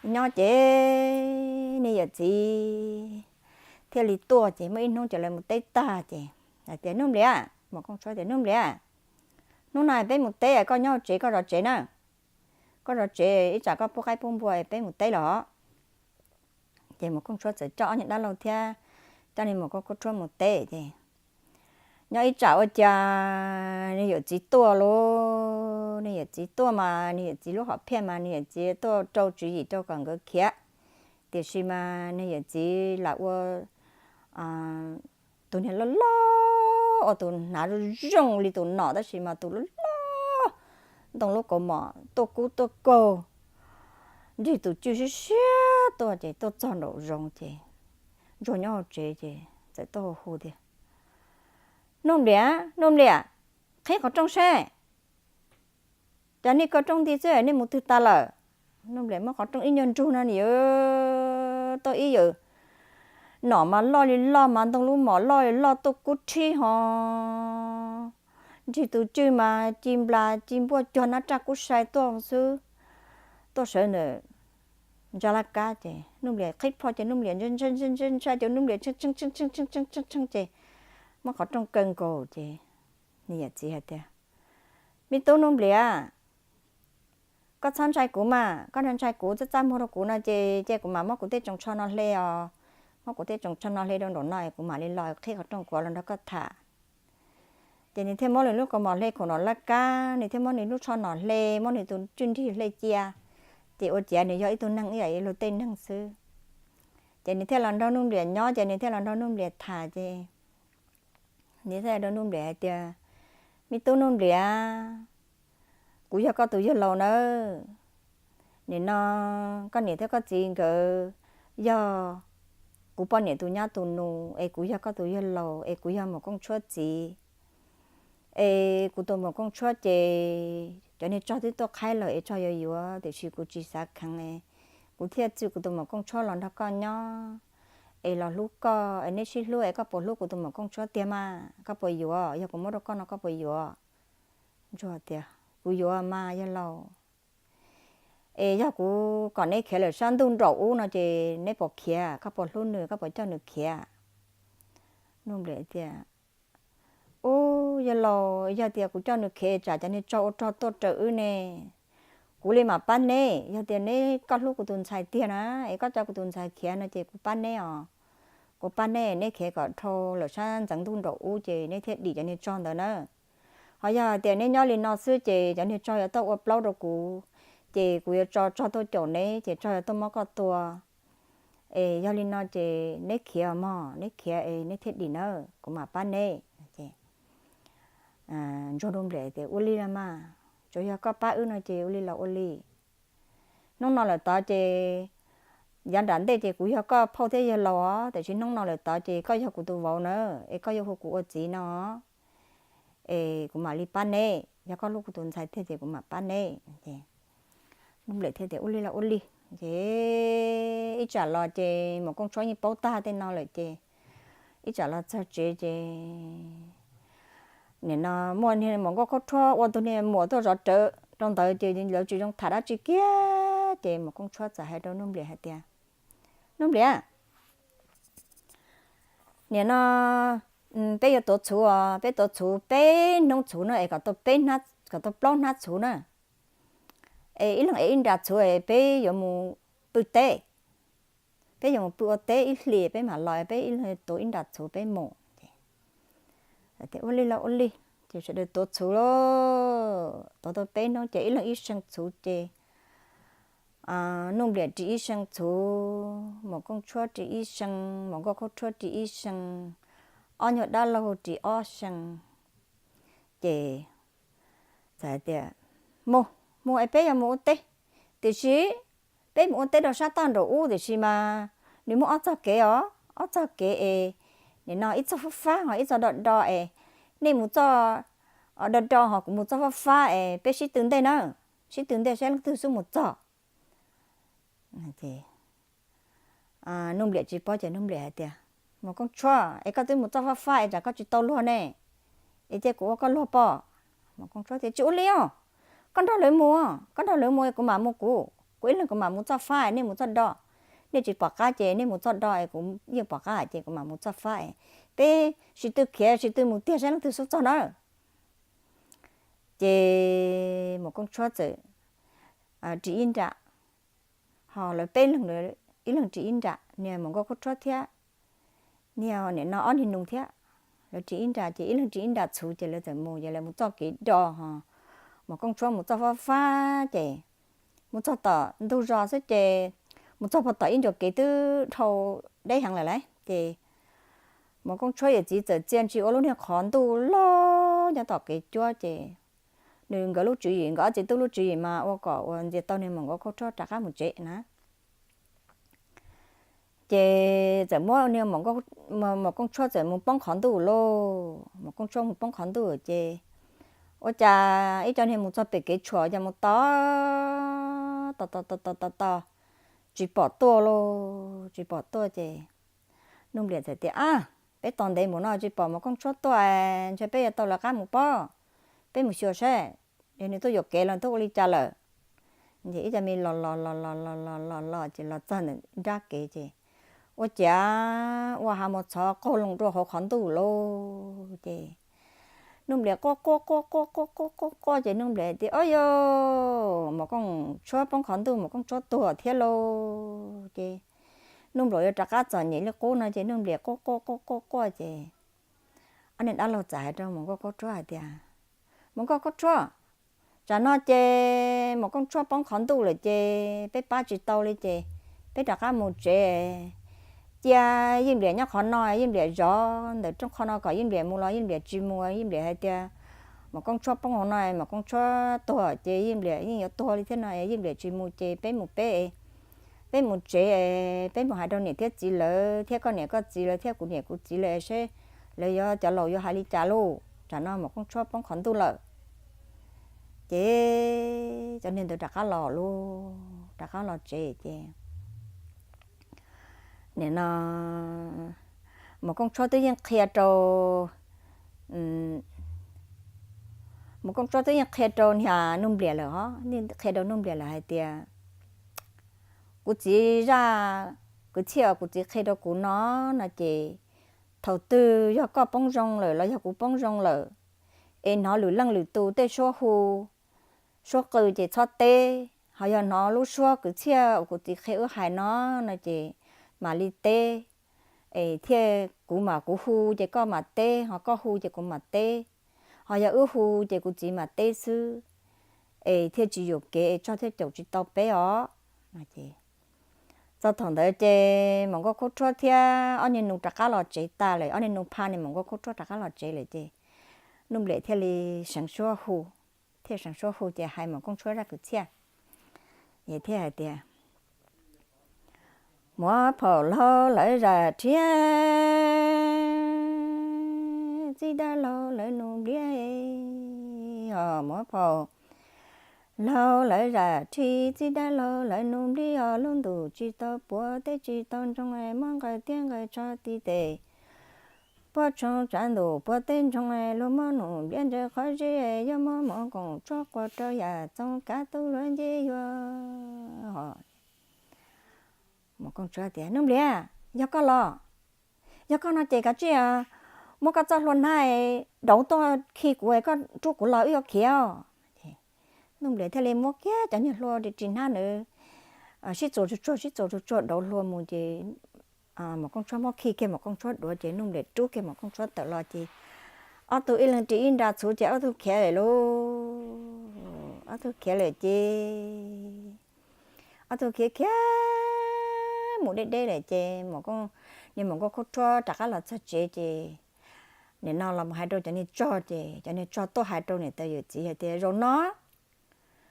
nyob ces niag yawm txiv thiaj li tuaj ces muaj ib hnub ces lawv mus teb tag ces hais tias, Nuj Npliam, Maum Kooj Tshuab tias, Nuj Npliam, hnub no peb mus teb, koj nyob hauv tsev, koj zov tsev na, koj zov tsev ib tsam koj pub qaib pub npua peb mus teb los. Ces Maum Kooj Tshuab txawm coj ob niag dab laug thiab coj niag Maum Kooj Tshuab mus teb ces nyob ib tsam ua cas niag yawm txiv tuaj lauj. Niag yawm txiv tuaj mas niag yawm txiv lub hom phiaj mas niag yawm txiv tuaj rau tswv yim rau kom nkawd khiav, tiam sis mas niag yawm txiv lam ua tus niag loj loj, ua tus hnav zoo zoo li tus nom tab sis mas tus loj loj, ntoo lub kaus mom tuaj kub tuaj kaug, nrig tus cwj siab siab tuaj ces tuaj txog nraum zoov ces ntsuag nyob hauv tsev ces txawm tuaj hu hu tias, Nuj Npliam, Nuj Npliam, qhib qhov rooj seb. Cas nej kaw rooj nti xwb nej mus twg tas lawm? Nuj Npliam muab qhov rooj ib nyuag nrug no nws yuav tau ib yawm nom mas loj li loj mas ntoo lub mom loj li loj tuaj kub rhib ho, nrig tus cwj mas ci nplas ci npuaj cuag nab raj kub sai tuaj xwb, tuaj sawv ntawm ntsa laj kab ces Nuj Npliam qhib plho ces Nuj Npliam ntshai ntshai ntshai ntshai ces Nuj Npliam tshee tshee tshee tshee tshee tshee tshee ces muab qhov rooj kaw nkaus ces niag yawm txiv hais tias, Me tub Nuj Npliam, koj txhob ntshai kuv mas, koj ntshai ntshai kuv txaj txaj muag rau kuv no ces ces kuv mam muab kuv tej tsoos tsho no hle os, muab kuv tej tsoos tsho no hle rau nraum no es kuv mam li los qhib qhov rooj kuv los nrog koj tham. Ces nws thiaj muab nws lub kaus mom hle khoom nom laj kab, nws thiaj muab nws lub tsho nom hle, muab nws tus cwj nrig hle cia, ces ua ciav nws yog ib tug neeg ib yam li luag tej neeg xwb. Ces nws thiaj los nrog Nuj Npliam nyob ces nws thiaj los nrog Nuj Npliam tham ces nws thiaj rau Nuj Npliam hais tias, Me tub Nuj Npliam, kuv yog koj tus yawg laus nawb. Nim no koj niam thiab koj txiv nkawd yog kuv poj niam tus nyab tus nus es kuv yog koj tus yawg laus es kuv yog Maum Kooj Tshuab txiv. Es kuv tus Maum Kooj Tshuab ces cov niag tsog twb tuaj qhaib lawm es tsog yuav yuav tiam sis kuv tsis xav kheev, kuv thiaj txwj kuv tus Maum Kooj Tshuab los nrog koj nyob. Es los hlub koj es neb sib hlub es koj puas hlub kuv tus Maum Kooj Tshuab tiag mas? Koj puas yuav? Yog kuv muab rau koj no koj puas yuav? Ntsuag tias, Kuv yuav mas yawg laus. Es yog kuv kom neb khiav lawm sab ntuj nraum ub no ces neb puas khiav? Koj puas hlub nws? Koj puas coj nws khiav? Nuj Npliam tias, Ub, yawg laus, yog tias kuv coj nws khiav tsam cov niag tsog ua rog tuaj raws wb ne, kuv li mam pab neb. Yog tias neb, koj hlub kuv tus ntxhais tiag na es koj coj kuv tus ntxhais khiav no ces kuv pab neb os. Kuv pab neb, neb khiav kom dhau lawm sab ntxeev ntuj nraum ub ces neb thiaj dim cov niag tsog ntawd na. Ho yog hais tias neb nyob li no xwb ces cov niag tsog yuav tuaj ua plaub rau kuv, ces kuv yuav tso tsog tuaj caum neb ces tsog yuav tuaj muab koj tua. Es yog li no ces neb khiav mog, neb khiav es neb thiaj dim nawb, kuv mam pab neb. Ntsuag Nuj Npliam tias, Ua li los mas, tsuas yog koj pab wb no ces ua li los ua li. Hnub no lawm tod ces yav nram ntej ces kuv yog koj phauj thiab yawg laus os, tiam sis hnub no lawm tod ces koj yog kuv tus vauv na, es koj yuav hu kuv ua txiv no, es kuv mam li pab neb, yog koj hlub kuv tus ntxhais tiag ces kuv mam pab neb. Nuj Npliam thiaj tias, Ua li los ua li. Ces ib tsam los ces Maum Kooj Tshuab yeej paub tag tej no lawm ces ib tsam los txog tsev ces nim no muaj niag Maum Nkauj Khaub Tshuab ua tus niag muam tuaj zov rawv rau ntawd ces lawv tsis zoo tham dab tsi kiag ces Maum Kooj Tshuab txawm hais rau Nuj Npliam hais tias, Nuj Npliam, nim no peb yuav tuav txhuv os, peb tuav txhuv peb hnub txhuv na es kom tau peb, kom tau plaub hnab txhuv na. Es ib leeg ev ib nra txhuv es peb yuav mus pw teb, peb yuav mus pw ua teb ib hlis peb mam los, peb ib leeg tuav ib nra txhuv peb mus. Ua li los ua li, ces sawv daws tuav txhuv lauj, tuav tau peb hnub ces ib leeg ib see txhuv ces Nuj Npliam ris ib see txhuv, Maum Kooj Tshuab ris ib see, Maum Nkauj Khaub Tshuab ris ib see, ob nyuag dab laug ris ob see. Ces txawm hais tias, Mus, mus es peb yuav mus ua teb, tiam sis peb mus ua teb rau sab toj nraum ub tiam sis mas nws muaj ob txoj kev os, ob txoj kev es nim no ib txoj fab fab ho ib txoj do do es nej mus txoj do do ho kuv mus txoj fab fab es peb sib tw ntej na, sib tw ntej saib leej twg xub mus txog. Nuj Npliam tsis paub ces Nuj Npliam hais tias, Maum Kooj Tshuab, es koj twb mus txoj fab fab es tsam koj tsis tau luag ne, es cia kuv ua koj luag pob. Maum Kooj Tshuab tias, Tsis ua li os, koj nrog lawv mus, koj nrog lawv mus kuv mam mus kuv, kuv ib leeg kuv mam mus txoj fab, nej mus txoj do. Nej tsis pom qab ces nej mus txoj do es kuv yeej pom qab ces kuv mam mus txoj fab es peb sib tw khiav sib tw mus tiag saib leej twg xub txog na. Ces Maum Kooj Tshuab txawm ris ib nra, ho lawv peb leeg, ib leeg ris ib nra, niag Maum Nkauj Khaub Tshuab thiab niag nim no ob niag nus thiab, lawv ris ib nra ces ib leeg ris ib nra txhuv ces lawv txawm mus ces lawv mus txoj kev do ho Maum Kooj Tshuab mus txoj fab fab ces mus txog tom ntug zos xwb ces mus txog puag tom ib ncua kev twb dhau deb heev lawm lauj ces Maum Kooj Tshuab yawm txiv txawm txia ntsis ua lub niag qhov ntuj loj nyob tom kev cuab ces nws nkawd lub tswv yim, nkawd ob txiv tub lub tswv yim mas ua kom uas ntxias tau niag Maum Nkauj Khaub Tshuab rov qab mus tsev na. Ces txawm muab niag Maum Kooj Tshuab txawm mus poob qhov ntuj lauj. Maum Kooj Tshuab mus poob qhov ntuj ces ua cas ib co niag mus txog pem kev tshuam cas mus tos tos tos tos tos tos, tsis pom tuaj lauj, tsis pom tuaj ces Nuj Npliam txawm tias, Ab, peb tos ntev mus no tsis pom Maum Kooj Tshuab tuaj, ntshe peb yuav tau lawv qab mus pob, peb mus xyuas saib nws tuaj yuam kev los tuaj ua li cas lawm. Ces ib co me los los los los los los los los ces los txog ntawm nrab kev ces ua ciav ua hav mos txhov qaug loo rau hauv qhov ntuj lauj. Ces Nuj Npliam quaj quaj quaj quaj quaj quaj quaj quaj ces Nuj Npliam tias, Ob yog Maum Kooj Tshuab poob qhov ntuj, Maum Kooj Tshuab tuag thiab lauj. Ces Nuj Npliam yuav rov qab txom nyem li qub no ces Nuj Npliam quaj quaj quaj quaj quaj ces ob niag dab laug txawm hais rau Maum Nkauj Khaub Tshuab hais tias, Maum Nkauj Khaub Tshuab, tsam no ces Maum Kooj Tshuab poob qhov ntuj lawm ces peb pab tsis tau li ces peb rov qab mus tsev. Cia Yeej Npliam nyob qhov no, Yeej Npliam zov ntawm rooj qho no kom Yeej Npliam mus los Yeej Npliam tsis mus. Yeej Npliam hais tias Maum Kooj Tshuab poob hauv no, Maum Kooj Tshuab tuag ces Yeej Npliam yeej yuav tuag li thiab no, Yeej Npliam tsis mus ces peb mus peb, peb mus tsev, peb mus hais rau niam thiab txiv lawv thiab koj niam koj txiv lawv thiab kuv niam kuv txiv lawv seb lawv yuav, cov laus yuav hais li cas lauj. Tsam no Maum Kooj Tshuab poob qhov ntuj lawm. Ces cov niag ntawd rov qab los lauj, rov qab los tsev ces nim no Maum Kooj Tshuab twb yeej qhia rau, Maum Kooj Tshuab twb yeej qhia rau niag Nuj Npliam lawm os, qhia rau Nuj Npliam lawm hais tias kuv txiv zaj kwv txhiaj uas kuv txiv qhia rau kuv no, no ces thaum twg yog koj poob zoo lawm los yog kuv poob zoo lawm, es hnov lwm leej lwm tus tej suab hu, suab qw ces txhob teb, ho yog hnov lub suab kwv txhiaj uas kuv txiv qhia wb hais no, no ces mam li teb. Es thiaj kuv mam, kuv hu ces koj mam teb, ho koj hu ces kuv mam teb, ho yog wb hu ces kuv txiv mam teb xwb. es thiaj tsis yuam kev es Tsog thiaj caum tsis tau peb os. Txog thaum ntawd ces Maum Nkauj Khaub Rhuab thiab ob niag nus rov qab los tsev tas lawm, ob niag nus pha niag Maum Nkauj Khaub Rhuab rov qab los tsev lawm ces Nuj Npliam thiaj li seev suab hu, thiaj seev suab hu ces hais Maum Kooj Tshuab zaj kwv txhiaj, thiaj hais tias, muam phaum laug lawv zam rhiab, txiv dab laug lawv nus npliab os, muam phaum laug lawv zam rhiab, txiv dab laug lawv nus npliab os, lub ntuj tsis tau puav teb tsis tau ntsoog, muab nqaws tiab nqaws tsho ti tes, puab tshoob tsav ntuj puav teb ntsoog, luag muab nus npliab ntsaws qhov zeb, yog muab Maum Kooj Tshuab quas rau yam txoov kav tub luag nce yuag. Maum Kooj Tshuab tias, Nuj Npliam, yog koj los, yog koj no ces kav tsij muab koj txoj hlua hnab dauv tuaj khi kuv, koj rub kuv los wb yuav khiav os. Nuj Npliam thiaj li muab kiag cov niag hlua ris hnab ntawd sib txuas tsuag tsuag, sib txuas tsuag tsuag dauv hlua mus ces Maum Kooj Tshuab muab khi kiag Maum Kooj Tshuab duav ces Nuj Npliam rub kiag Maum Kooj Tshuab tawm los ces ob tug ib leeg ris ib nra txhuv ces ob tug khiav lawm lauj. Ob tug khiav lawm ces ob tug khiav khiav mus deb deb lawm ces Maum Kooj, niag Maum Nkauj Khaub Rhuab rov qab los txog tsev ces nim no los mus hais rau cov niag tsog ces cov niag tsog tuaj hais rau niam tais yawm txiv hais tias, zaum no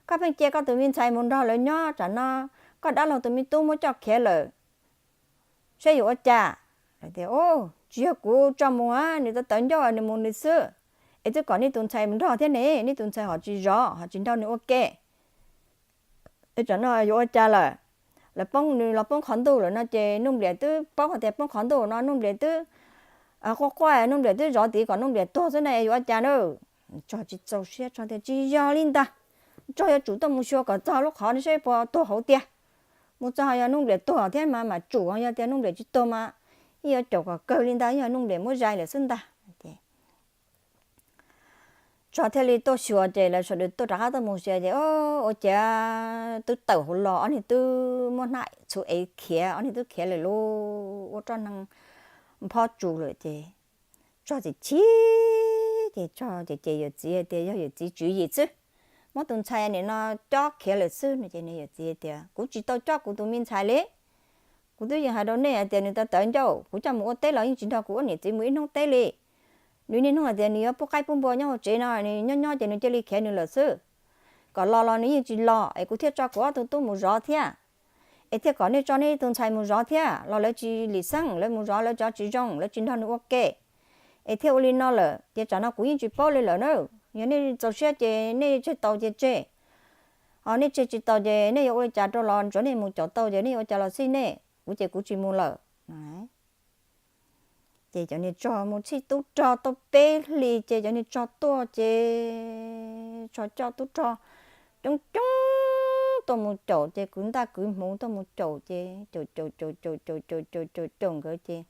koj pheej cia koj tus me ntxhais mus nrog lawv nyob, tsam no koj dab laug tus me tub muab coj khiav lawm, saib yuav ua cas? Lawv tias, tsis yog kuv tso mus, nws tawv tawv ncauj nws mus nws xwb, es twb kom nej tus ntxhais mus nrog thiab ne, nej tus ntxhais ho tsis zov ho tsis nrog nws ua ke, es tsam no yuav ua cas lawm? Lawv poob, nws los poob qhov ntuj lawm no ces Nuj Npliam twb paub hais tias poob qhov ntuj no Nuj Npliam twb quaj quaj, Nuj Npliam twb zov tid kom Nuj Npliam tuag xwb na, yuav ua cas na? Tsog tsis txaus siab, tsog tias, tsis yog li ntag, tsog yuav tsum tuaj mus xyuas kom txog lub qhov no saib puas tuag hauv tiag. Mus txog ho yog Nuj Npliam tuag thiab mas mam tsum, yog tias Nuj Npliam tsis tuag mas yeej yuav caum kom kawg li ntag, yog Nuj Npliam muab zais lawm xwb ntag. Tsog thiaj li tuaj xyuas ces lawv sawv daws tuaj rov qab tuaj mus xyuas ces ua cas twb tawm hauv los, ob niag twb muab hnab txhuv ev khiav, ob niag twb khiav lawm lauj, ua roj neeg nphob tsus lawm ces Tsog txim chim ces Tsog ces ces yawm txiv hais tias yog yawm txiv tswv yim xwb, muab tus ntxhais nim no cob khiav lawm xwb no ces nws yawm txiv hais tias kuv tsis tau cob kuv tus me ntxhais li. Kuv twb yeej hais rau nej hais tias nws tawv tawv ncauj, kuv coj mus ua teb los yeej tsis nrog kuv ua niam txiv mus ib hnub teb li. Nws niaj hnub hais tias nws yuav pub qaib pub npua nyob hauv tsev no, nws nyob nyob ces nws cia li khiav nws lawm xwb. Kom los los nws yeej tsis los es kuv thiaj tso kuv ob tug tub mus zov thiab. Es thiaj kom nej tso nej tus ntxhais mus zov thiab los lawv tsis lim xeeb, lawv mus zov lawv cov tsis zoo, lawv tsis nrog nws ua ke. Es thiaj ua li no lawm ces tsam no kuv yeej tsis paub li lawm na. Yog nej txaus siab ces nej tseg tau ces tseg, ho nej tseg tsis tau ces nej yuav ua li cas rau los tsuav nej mus caum tau ces nej yuav ua cas los xij nej, kuv ces kuv tsis mus lawm. Ces cov niag tsog mus txhij tub rog tau peb hlis ces cov niag tsog tuaj ces tsog coj tub rog coob coob tuaj mus caum ces kwv ntaj kwv hmuv tuaj mus caum ces caum caum caum caum caum caum caum caum caum nkawd ces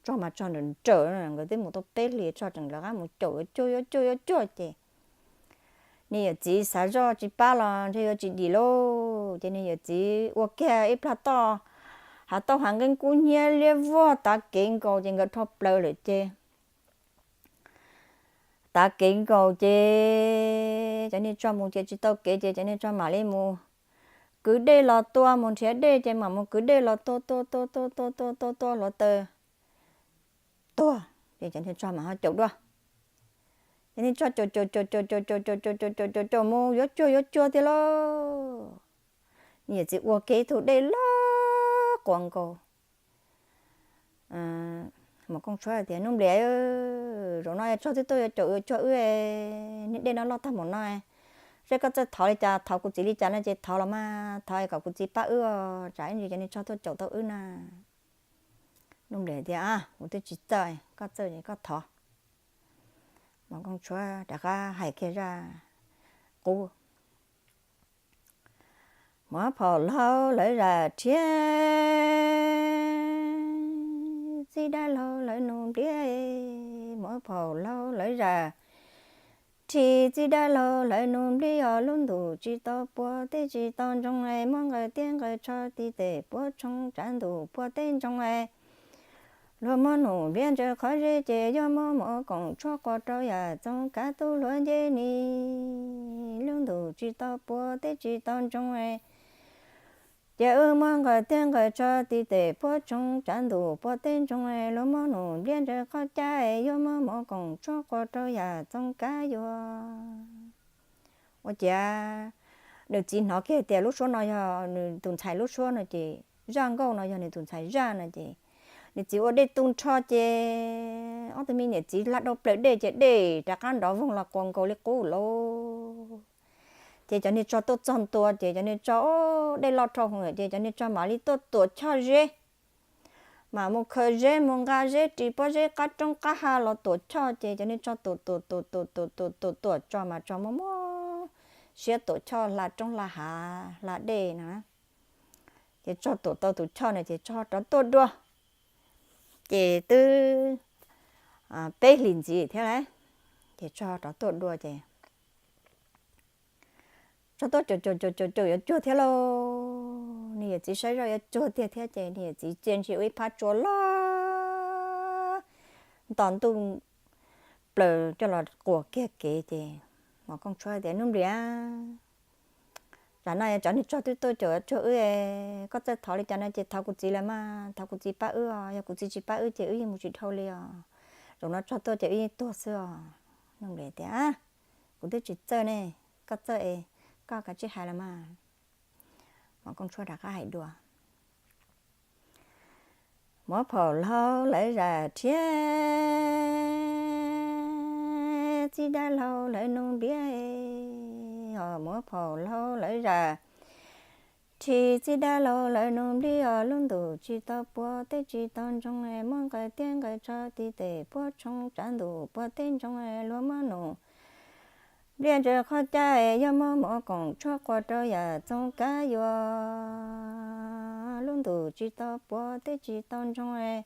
tsog mas tsog nrawm nrawm, nkawd twb mus tau peb hlis tsog tseem lawv qab mus caum yuav cuag yuav cuag yuav cuag ces niag yawm txiv xav zoj tsis pab los ntshe yuav tsis dim lauj ces niag yawm txiv ua kiag ib plag toj, hav tauj hav nqeeb kub hnyiab liab vog tav kev nkaus ces nkawd rho plaws lawm ces tav kev nkaus ces cov niag tsog mus ces tsis tau kev ces cov niag tsog mam li mus kwv dej los tua, mus nrhiav dej ces mam mus kwv dej los tua tua tua tua tua tua tua tua hluav taws tuag ces cov niag tsog mam ho caum dua. Cov niag tsog caum caum caum caum caum caum caum caum caum caum caum caum mus yuav cuag yuav cuag tiag lauj. Niag yawm txiv ua kiag ib tug dej loj quas nkaus. Maum Kooj Tshuab tias, Nuj Npliam, zaum no tsog twb tuaj yuav caum yuav cuag wb, niag dej no loj tag npaum no, seb koj txawj thov li cas, thov kuv txiv li cas no ces thov los mas, thov kom kuv txiv pab wb, tsam ib ntsis cov niag tsog tuaj caum tau wb na. Nuj Npliam tias, Kuv twb tsis txawj, koj txawj koj thov. Maum Kooj Tshuab rov qab hais kiag zaj qub. Muam phaum laug lawv zam rhiab, txiv dab laug lawv nus npliab. Muam phaum laug lawv zam rhiab, txiv dab laug lawv nus npliab, yog lub ntuj tsis tau puag, teb tsis tau ntsoog, muab nqaws tiab nqaws tsho ti tes, puab tshoob tsav ntuj puag teb ntsoog. Luag muab num npliaj ntsaws qhov zeb ces yuav muab mov koom tshuaj quas rau yam txoov kav tub hluav ncej ni. Lub ntuj tsis tau puav teb tsis tau ntsoov, ces wb muab nqaws tiab nqaws tsho ti tes puab tshoo tsav ntuj puab teb ntsoov. Luag muab num npliaj ntsaws qhov cab yuav muab mov koom tshuaj quas rau yam txoov kav yuav. Ua ciav nws txiv hnov kiag tias lub suab no yog nws tus ntxhais lub suab no ces, zaj nkauj no yog nws tus ntxhais zaj no ces, nws txiv ua dej tu nrho ces ob tug me niam txiv hla dau plaws dej ces dej rov qab nrov voog los quas nkaus li qub lauj. Ces cov niag tsov tuaj txog ntua ces cov niag tsov dej loj dhau hwv ces cov niag tsov mam li tuaj tuam choj zeb, mam mus khaws zeb mus nqa zeb ris pob zeb qab roob qab hav los tuam choj ces cov niag tsov tuam tuam tuam tuam tuam tuam tuam tuam tsov mas tsov muaj muaj siab tuam choj hla roob hla hav hla dej no. Ces tsov tuam tau tus choj no ces tsov rov tuaj dua, ces twb peb hlis ntxiv thiab lauj, ces tsov rov tuaj dua ces tsov tuaj caum caum caum caum caum yuav cuag thiab lauj. Niag yawm txiv saib zoj yuav cuag tiag thiab ces niag yawm txiv cia ntshis ua ib phab tsua loj nto ntuj plaws coj los quas kiag kev ces Maum Kooj Tshuab tias, Nuj Nplias, tam no cov niag tsov twb tuaj caum yuav cuag wb, koj txawj thov li cas no ces thov kuv txiv lawm mas, thov kuv txiv pab wb os, yog kuv txiv tsis pab wb ces wb yeej mus tsis dhau li os. Zaum no tsov tuaj ces wb yeej tuag xwb os. Nuj Nplias tias, Kuv twb tsis txawj ne, koj txawj es koj kav tsij hais los mas. Maum Kooj Tshuab rov qab hais dua, Muab phaum hlau lawv zam rhiab, txij dab hlau lawv nuj npliab, muab phaum hlau lawv zam rhiab, txij dab hlau lawv nuj npliab os, lub ntuj tsis tau puav teb tsis tau ntsoov, muab nqaws tiab nqaws tsho ti tes puab tshoo tsav ntuj puab teb ntsoov, luag muab num npliaj ntsaws qhov cab, yog muab mov koom tshuaj quas rau yam txoov kav yuav, lub ntuj tsis tau puav teb tsis tau ntsoov,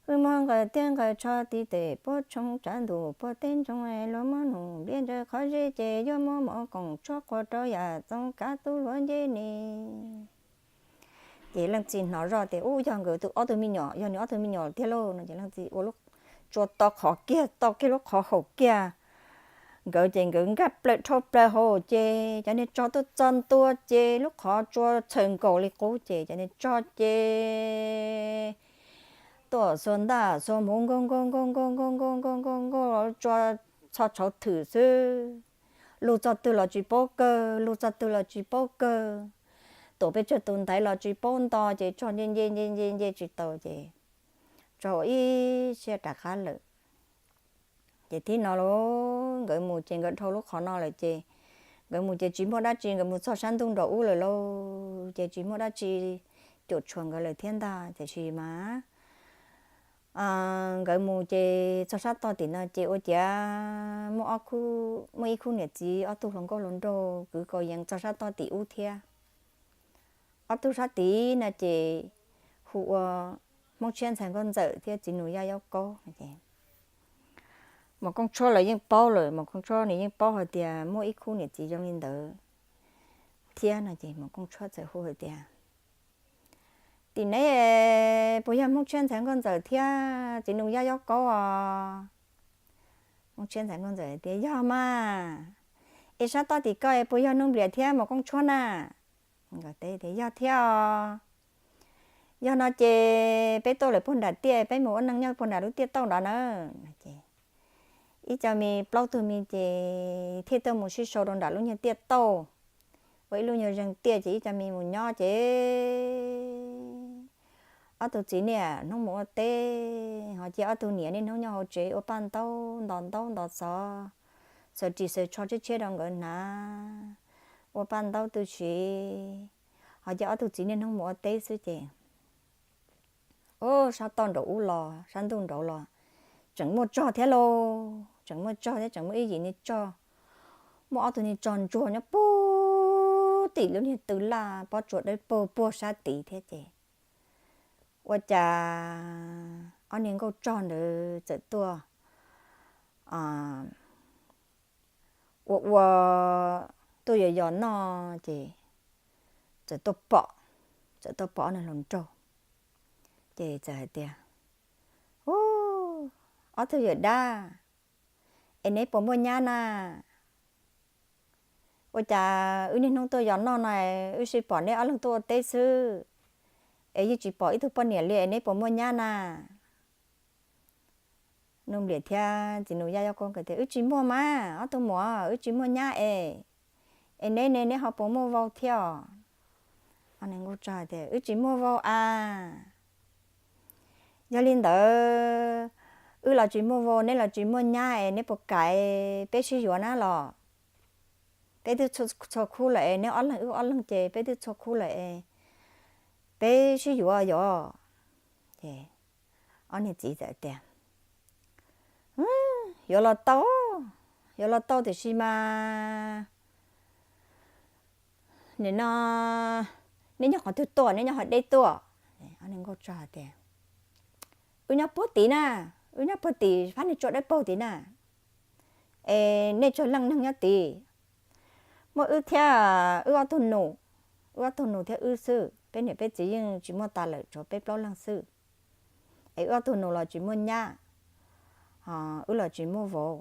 wb muab nqaws tiab nqaws tsho ti tes puab tshoo tsav ntuj puab teb ntsoov, luag muab num npliaj ntsaws qhov zeb ces yuav muab mov koom tshuaj quas rau yam txoov kav tub hluav ncej ni. Ces leej txiv hnov zoj tias, Ub, yog nkawd ob tug me nyuam, yog nws ob tug me nyuam tiag lauj no ces leej txiv ua lub tsua to qhov kiag, to kiag lub qhov haum kiag nkawd ces nkawd nkag plaws dhau plaws hauv ces cov niag tsov tuaj txog ntua ces lub qhov tsua txhaws nkaus li qub ces cov niag tsov ces tuaj xuas ntaj xuas hmuv nkaug nkaug nkaug nkaug nkaug nkaug nkaug nkaug nkaug los tsua txho tshauv thwm xwb. Lug txog twg los tsis paub kawg, lug txog twg los tsis paub kawg. Tuam pes tsawg tus ntaiv los tsis paub nto ces tsov nce nce nce nce nce tsis tau ces tsov ua ib siab rov qab lawm. Ces thib no lauj, nkawd mus ces nkawd dhau lub qhov no lawm ces nkawd mus ces tsis muaj dab tsi, nkawd mus txog sab ntuj nraum ub lawm lauj, ces tsis muaj dab tsi cuam tshuam nkawd lawm thiab ntag. Tiam sis mas nkawd mus ces txog sab tog tim no ces ua ciav muaj ob khub, muaj ib khub niam txiv ob tug hluas nkauj hluas nraug kwv kaus yees txog sab tog tim ub thiab. Ob tug sab tid no ces hu ua Hmoob Tshiab ntxhais Nkauj Ntxawm thiab txiv nus Yaj Yaub Kaub no ces Maum Kooj Tshuab lawv yeej paub lawm, Maum Kooj Tshuab nws yeej paub hais tias muaj ib khub niam txiv zoo li ntawd thiab no ces Maum Kooj Tshuab txawm hu hais tias, Tim neb puas yog Hmoob Tshiab ntxhais Nkauj Ntxawm thiab txiv nus Yaj Yaub Kaub os? Hmoob Tshiab ntxhais Nkauj Ntxawm tias, Yog mas. Es sab toj tim ko puas yog Nuj Npliam thiab Maum Kooj Tshuab na? Nkawd teb tias, Yog thiab os. Yog no ces peb tuaj lawm puag nram tiaj, peb mus ua neej nyob puag nram lub tiaj tauj nrad na. Ces ib co me plaub tug me ces thiaj tuaj mus sib sau rau nram lub nyuag tiaj tauj, ua ib lub nyuag zeeg tiaj ces ib co me mus nyob ces ob tug txiv niaj hnub mus ua teb, ho cia ob tug niam niaj hnub nyob hauv tsev ua paj ntaub ntos ntaub ntos xov, xaws ris xaws tsho tshiab tshiab rau nkawd hnav, ua paj ntaub tu siv, ho cia ob tug txiv niaj hnub mus ua teb xwb ces ub, sab toj nraum ub los sab ntuj nraud los tseem muaj tsog thiab lauj, tseem muaj tsog thiab, tseem muaj ib yim niag tsog, muaj ob tug niag tsog ntsuag nyob puag tim lub niag tw laj pob tsuas dawb paug puag sab tid thiab ces ua cas ob niag nkauj tsog ntawd txawm tuaj ua ua tuaj yos yos noj ces txawm tuaj pom, txawm tuaj pom ob niag hluas nraug ces txawm hais tias, Ob tug yawm dab, es neb puas muaj nyab na? Ua cas wb niaj hnub tuaj yos noj no, wb sib pom neb ob leeg tuaj ua teb xwb, es yeej tsis pom ib tug poj niam li, es neb puas muaj nyab na? Nuj Npliam thiab Txiv Nus Yaj Yob Koob tias, Wb tsis muaj mas, ob tug muam, wb tsis muaj nyab es, es neb ne, neb ho puas muaj vau thiab os? Wb tsis muaj vau a. Yog li ntawd, wb los tsis muaj vau, neb los tsis muaj nyab es neb puas kam peb sib yuav na los? Peb twb txhua khub lawm es, neb ob leeg wb ob leeg ces peb twb txhua khub lawm es, peb sib yuav yom. Ces ob niag txiv txawm tias, Yuav los tau, yuav los tau tiam sis mas nim no neb nyob qhov twg tuaj, neb nyob qhov deb tuaj? Nkauj Tsog tias, Wb nyob puag tim na, wb nyob puag tim phab niag tsua dawb paug tim na. Es nej tsawg leej neeg nyob tid? Muaj wb thiab wb ob tug nus, wb ob tug nus thiab wb xwb, peb niam peb txiv yeej tsis muaj tas lawm, tshuav peb plaub leeg xwb. Es wb ob tug nus los tsis muaj nyab, wb los tsis muaj vauv.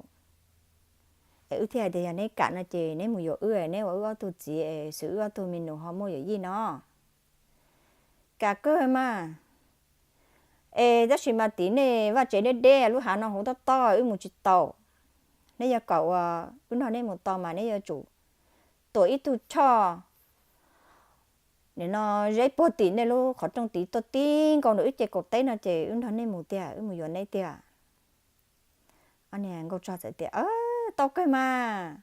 Es wb thiaj hais tias yog neb kam no ces neb mus yuav wb, neb ua wb ob tug txiv es xwb wb ob tug me nus ho muaj yuam yij no. Kam kawg mas. Es tab sis mas tim nej vaj tsev deb deb lub hav no huv tob tob wb mus tsis tau. Neb yog kom uas wb nrog neb mus tau mas neb yuav tsum tuam ib tug choj nim no zeb puag tim nej lub qhov rooj tid tuaj tib nkaus ntawm wb ces kaum teb no ces wb nrog nej mus tiag, wb mus yuav neb tiag. Nkauj Tsog txawm tias, Tau kawg mas,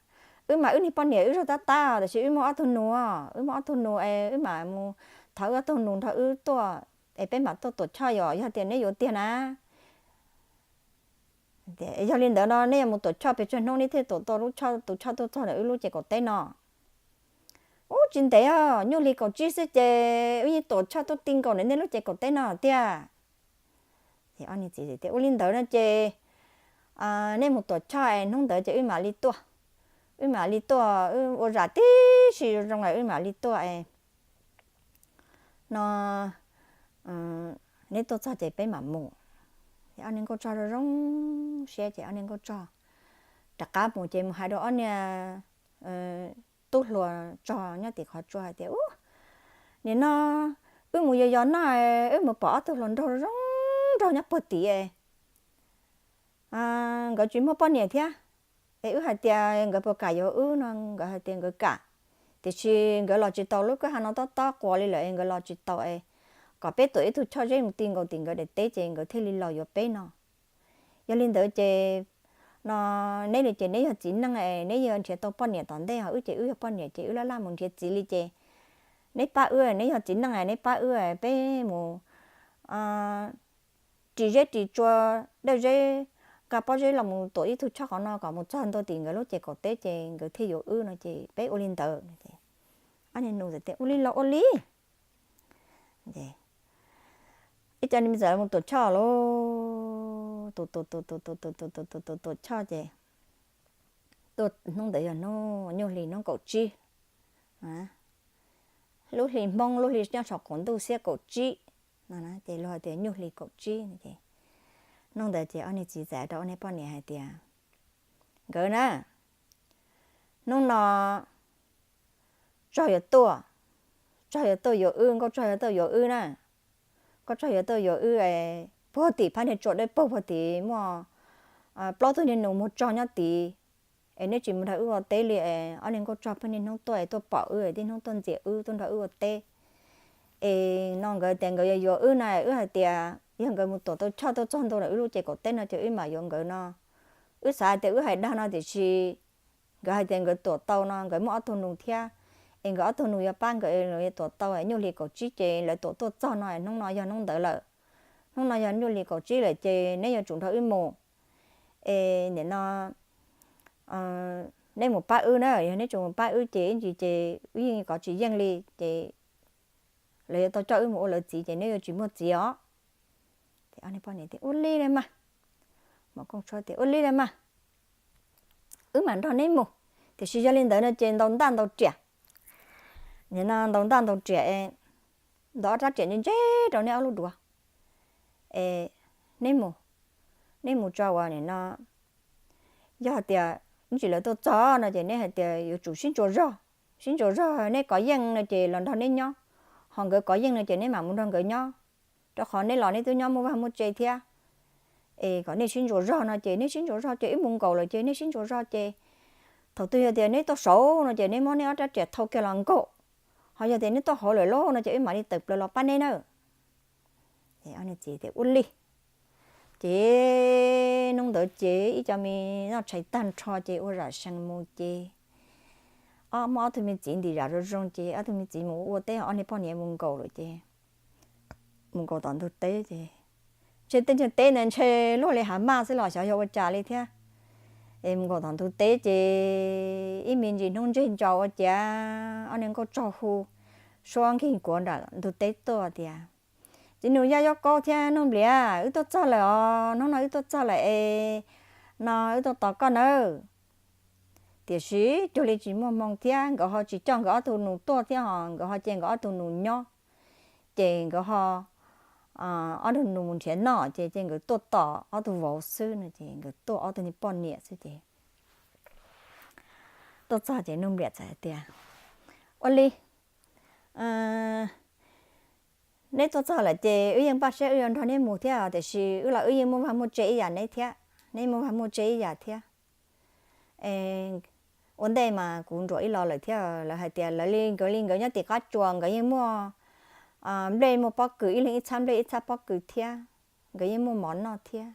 wb mas wb niag poj niam wb zog tab tab tiam sis wb muaj ob tug nus, wb muaj ob tug nus es wb mam mus thov wb ob tug nus nrog wb tuaj es peb mam tuaj tuam choj yom, yog tias neb yuav tiag na. Yog li ntawd no neb yuav mus tuam choj pes tsawg hnub neb thiaj tuam tau lub choj, tus choj tuaj txog ntawm wb lub ces kaum teb no? Ub, tsis ntev os, nyuj hli kaum tsib xwb ces wb yeej tuam choj tuaj ti nkaus ntawm nej lub ces kaum teb no tiag. Ces ob niag txiv tias, Ua li ntawd no ces nej mus tuam choj es hnub ntawd ces wb mam li tuaj, wb mam li tuaj, wb ua zam tib si zoo zoo es wb mam li tuaj es no neb tuaj txog ces peb mam mus. Ces ob niag Nkauj Tsog zoo zoo siab ces ob niag Nkauj Tsog rov qab mus ces mus hais rau ob niag tub hluas tsog nyob tim qhov tsua hais tias, Ub, nim no wb mus yos yos noj, wb mus pom ob tug hluas nraug zoo nraug nyob puag tim, nkawd tsis muaj poj niam thiab. Es wb hais tias nkawd puas kam yuav wb no, nkawd hais tias nkawd kam, tiam sis nkawd los tsis tau, lub kwj ha no tob tob quas li lawm es nkawd los tsis tau es kom peb tuam ib tug choj zeb mus ti nkaus tim nkawd daim teb ces nkawd thiaj li los yuav peb no. Yog li ntawd ces no neb li ces neb yog txiv neej es neb yuav nrhiav tau poj niam tom ntej, ho wb ces wb yog poj niam ces wb laj laj mus nrhiav txiv li ces neb pab wb, neb yog txiv neej es neb pab wb, peb mus ris zeb ris tsua, dawj zeb, nqa pob zeb los mus tuam ib tug choj qhov no kom mus txog ntua tim nkawd lub ces kaum teb ces nkawd thiaj yuav wb no ces peb ua li ntawd. Ob niag nus tias, Ua li los ua li. Ib co niag me txawm mus tuam choj lauj, tus tus tus tus tus tus tus tus tus tus tuam choj ces tuaj hnub ntawd yog hnub nyuj hli hnub kaum tsib, lub hli Hmoob lub hli nyob saum qaum ntuj xiab kaum tsib no ces luag hais tias nyuj hli kaum tsib no ces hnub ntawd ces ob niag txiv txawm rau ob niag poj niam hais tias, Nkawd na, hnub no Tsog yuav tuaj, Tsog yuav tuaj yuav wb, Nkauj Tsog yuav tuaj yuav wb na. Nkauj Tsog yuav tuaj yuav wb, puag tim phab niag tsua dawb paug puag tim muaj plaub tug niag nus muag tsog nyob tid. Es neb tsis mus nrog wb ua teb li es ob niag Nkauj Tsog pheej niaj hnub tuaj es tuaj pom wb es tib hnub tuaj ntxias wb tuaj nrog wb ua teb. Es no nkawd tias nkawd yuav yuav wb na, wb hais tias yog nkawd mus tuam tau choj tuaj txog ntua ntawm wb lub ces kaum teb no ces wb mam yuav nkawd no. Wb xav hais tias wb hais dag no tiam sis nkawd hais tias nkawd tuam tau no, nkawd muaj ob tug nus thiab, es nkawd ob tug nus yuav pab nkawd, nkawd yuav tuam tau, nyuj hli kaum tsib ces lawv tuam tuaj txog no, hnub no yog hnub ntawd lawm. Hnub no yog nyuj hli kaum tsib lawm ces neb yuav tsum nrog wb mus. Es nim no neb mus pab wb na, yog neb tsis mus pab wb ces ib ntsis ces wb yeej kov tsis yeej li ces lawv yuav tau coj wb mus ua lawv txiv ces neb yuav tsis muaj txiv os. Ces ob niag poj niam tias ua li los mas, Muam Kooj Tshuab tias ua li los mas, wb mam nrog neb mus, tiam sis yog li ntawd no ces ntaus ntaj ntaus riam. Nim no ntaus ntaj ntaus riam, ntaus ob rab riam ntse ntse rau neb ob lub duav, es neb mus, neb mus tso uas nim no, yog hais tias ib ntsis lawv tuaj txog no ces neb hais tias yuav tsum sib ntsuas zog, sib ntsuas zog, neb kov yeej no ces los nrog neb nyob, ho nkawd kov yeej no ces neb mam mus nrog nkawd nyob, rau qhov neb los neb twb nyob muaj vaj muaj tse thiab. Es kom nej sib ntsuas zog no ces neb sib ntsuas zog ces wb mus nkaum lawm ces neb sib ntsuas zog ces thaum twg yog tias neb tuaj saud no ces neb muab neb ob rab riam thau kiag los nkaum, ho yog tias neb tuaj hauv lawm lauj no ces wb mam li tawm plaws los pab neb na. Ces ob niag txiv tias ua li. Ces hnub ntawd ces ib co me noj tshais tag nrho ces ua zam sees mus ces ob, muab ob tug me txiv ntim zam zoo zoo ces ob tug me txiv mus ua teb, ob niag poj niam mus nkaum lawm ces mus nkaum tom ntug teb ces ntshe tej ntug teb ntawd ntshe luaj li hav maj xwb los xyov yog ua cas li thiab. Es mus nkaum tom ntug teb ces ib me ntsis hnub ntseg ntso ua ciav ob niag nkauj tsog hu suab nkig kuav nram ntug teb tuaj tias, Txiv Nus Yaj Yob Kaub thiab Nuj Nplias, wb tuaj txog lawm os, hnub no wb tuaj txog lawm es no wb tuaj tos koj nawb. Tiam sis cuag li tsis muaj hmoo thiab nkawd ho tsis coj nkawd ob tug nus tuaj thiab ho nkawd ho cia nkawd ob tug nus nyob. Ces nkawd ho ob tug nus mus nrhiav noj ces ces nkawd tuaj tos ob tug vauv xwb no ces nkawd tuaj ob tug niag poj niam xwb ces tuaj txog ces Nuj Nplias txawm hais tias, Ua li, neb tuaj txog lawm ces wb yeej npaj siab wb yuav nrog neb mus thiab tiam sis wb los wb yeej muaj vaj muaj tse ib yam neb thiab, neb muaj vaj muaj tse ib yam thiab. Ua ntej mas kuv nruam ib los lawm thiab lawv hais tias lawv li nkawd li nkawd nyob tim qab tsuas nkawd yeej muaj nplej muaj pob kws, ib leeg ib txhab nplej ib txhab pob kws thiab, nkawd yeej muaj mov noj thiab.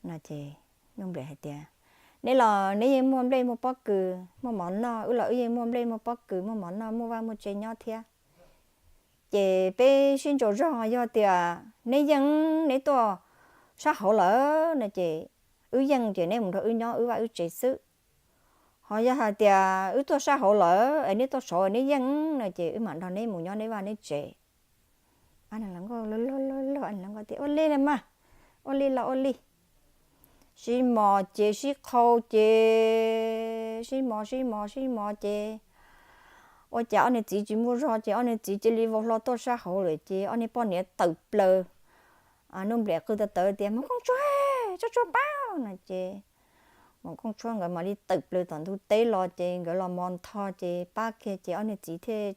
No ces Nuj Nplias hais tias, Neb los neb yeej muaj nplej muaj pob kws muaj mov noj, wb los wb yeej muaj nplej muaj pob kws muaj mov noj muaj vaj muaj tse nyob thiab. Ces peb sib ntsuas zog, yog tias neb yeej neb tuaj sab hauv lawm no ces wb yeej ces neb mus nrog wb nyob wb vaj wb tsev xwb. Ho yog hais tias wb tuaj sab hauv lawm es neb tuaj saud neb yeej no ces wb mam nrog neb mus nyob neb vaj neb tsev. Lawv tias, Ua li los mas, ua li los ua li. Sib mos ces sib qhau ces sib mos sib mos sib mos ces ua cas ob niag txiv tsis muaj zog ces ob niag txiv cia li vau hlo tuaj sab hauv lawm ces ob niag poj niam tawm plaws. Nuj Nplias qw tawv tawv tias, Maum Kooj Tshuab, tsuag tsuag pab no ces Maum Kooj Tshuab nkawd mam li tawm plaws tom ntug teb los ces nkawd los mos ntho ces pab kiag ces ob niag txiv thiaj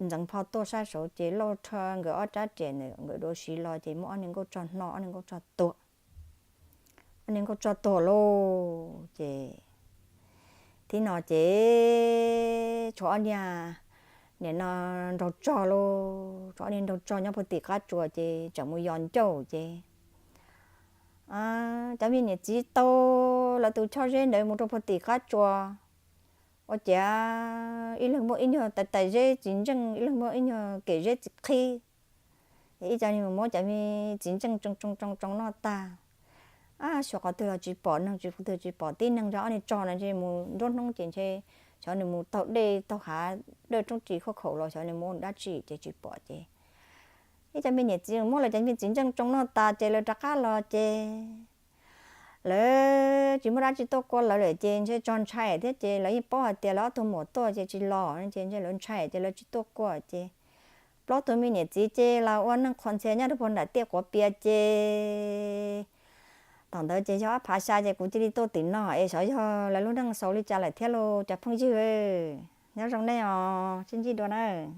ntxeev pho tuaj sab saud ces lauj rho nkawd ob rab riam ntawm nkawd dua siv los ces muab ob niag nkauj tsog hno ob niag nkauj tsog tuag. Ob niag nkauj tsog tuag lauj ces thib no ces tshuav ob niag, nim no nraug tsog lauj, tshuav ob niag nraug tsog nyob puag tim qab tsuas ces tseem mus yos ncauj ces cov me niam txiv tau lawv tus choj zeb ntawd mus rau puag tim qab tsuas, ua ciav ib leeg muaj ib nyuag tais tais zeb txiv ntseej, ib leeg muaj ib nyuag kem zeb txiv qhib. Ces ib co mus muab cov me txiv ntseej tsoo tsoo tsoo tsoo noj tag, xyov qhov twg los tsis pom neeg, tsis qhov twg tsis pom tib neeg, rau ob niag tsog no ntshe mus nruab hnub ces ntshe xyov nws mus taug dej taug hav dawj roob ris khuab khaum los xyov nws mus ua dab tsi ces tsis pom ces ib co me niam txiv muab lawv cov me txiv ntseej tsoo noj tas ces lawv rov qab los ces lawv tsis muaj dab tsi tuaj kua lawv lawm ces ntshe tso ntshai thiab ces lawv yeej paub hais tias lawv ob tug muam tuaj ces tsis los ces ntshe lawv ntshai ces lawv tsis tuaj kua ces plaub tug me niam txiv ces los ua neej qhuas ntxhias nyob rau puag nram tiaj quav pias ces thaum ntawd ces yog ob phav xya ces kuv cia li tuaj tim no es xyov yog lawv lub neej xaus li cas lawm thiab lauj cov phooj ywg. Nyob zoo nej os, sib ntsib dua nawb.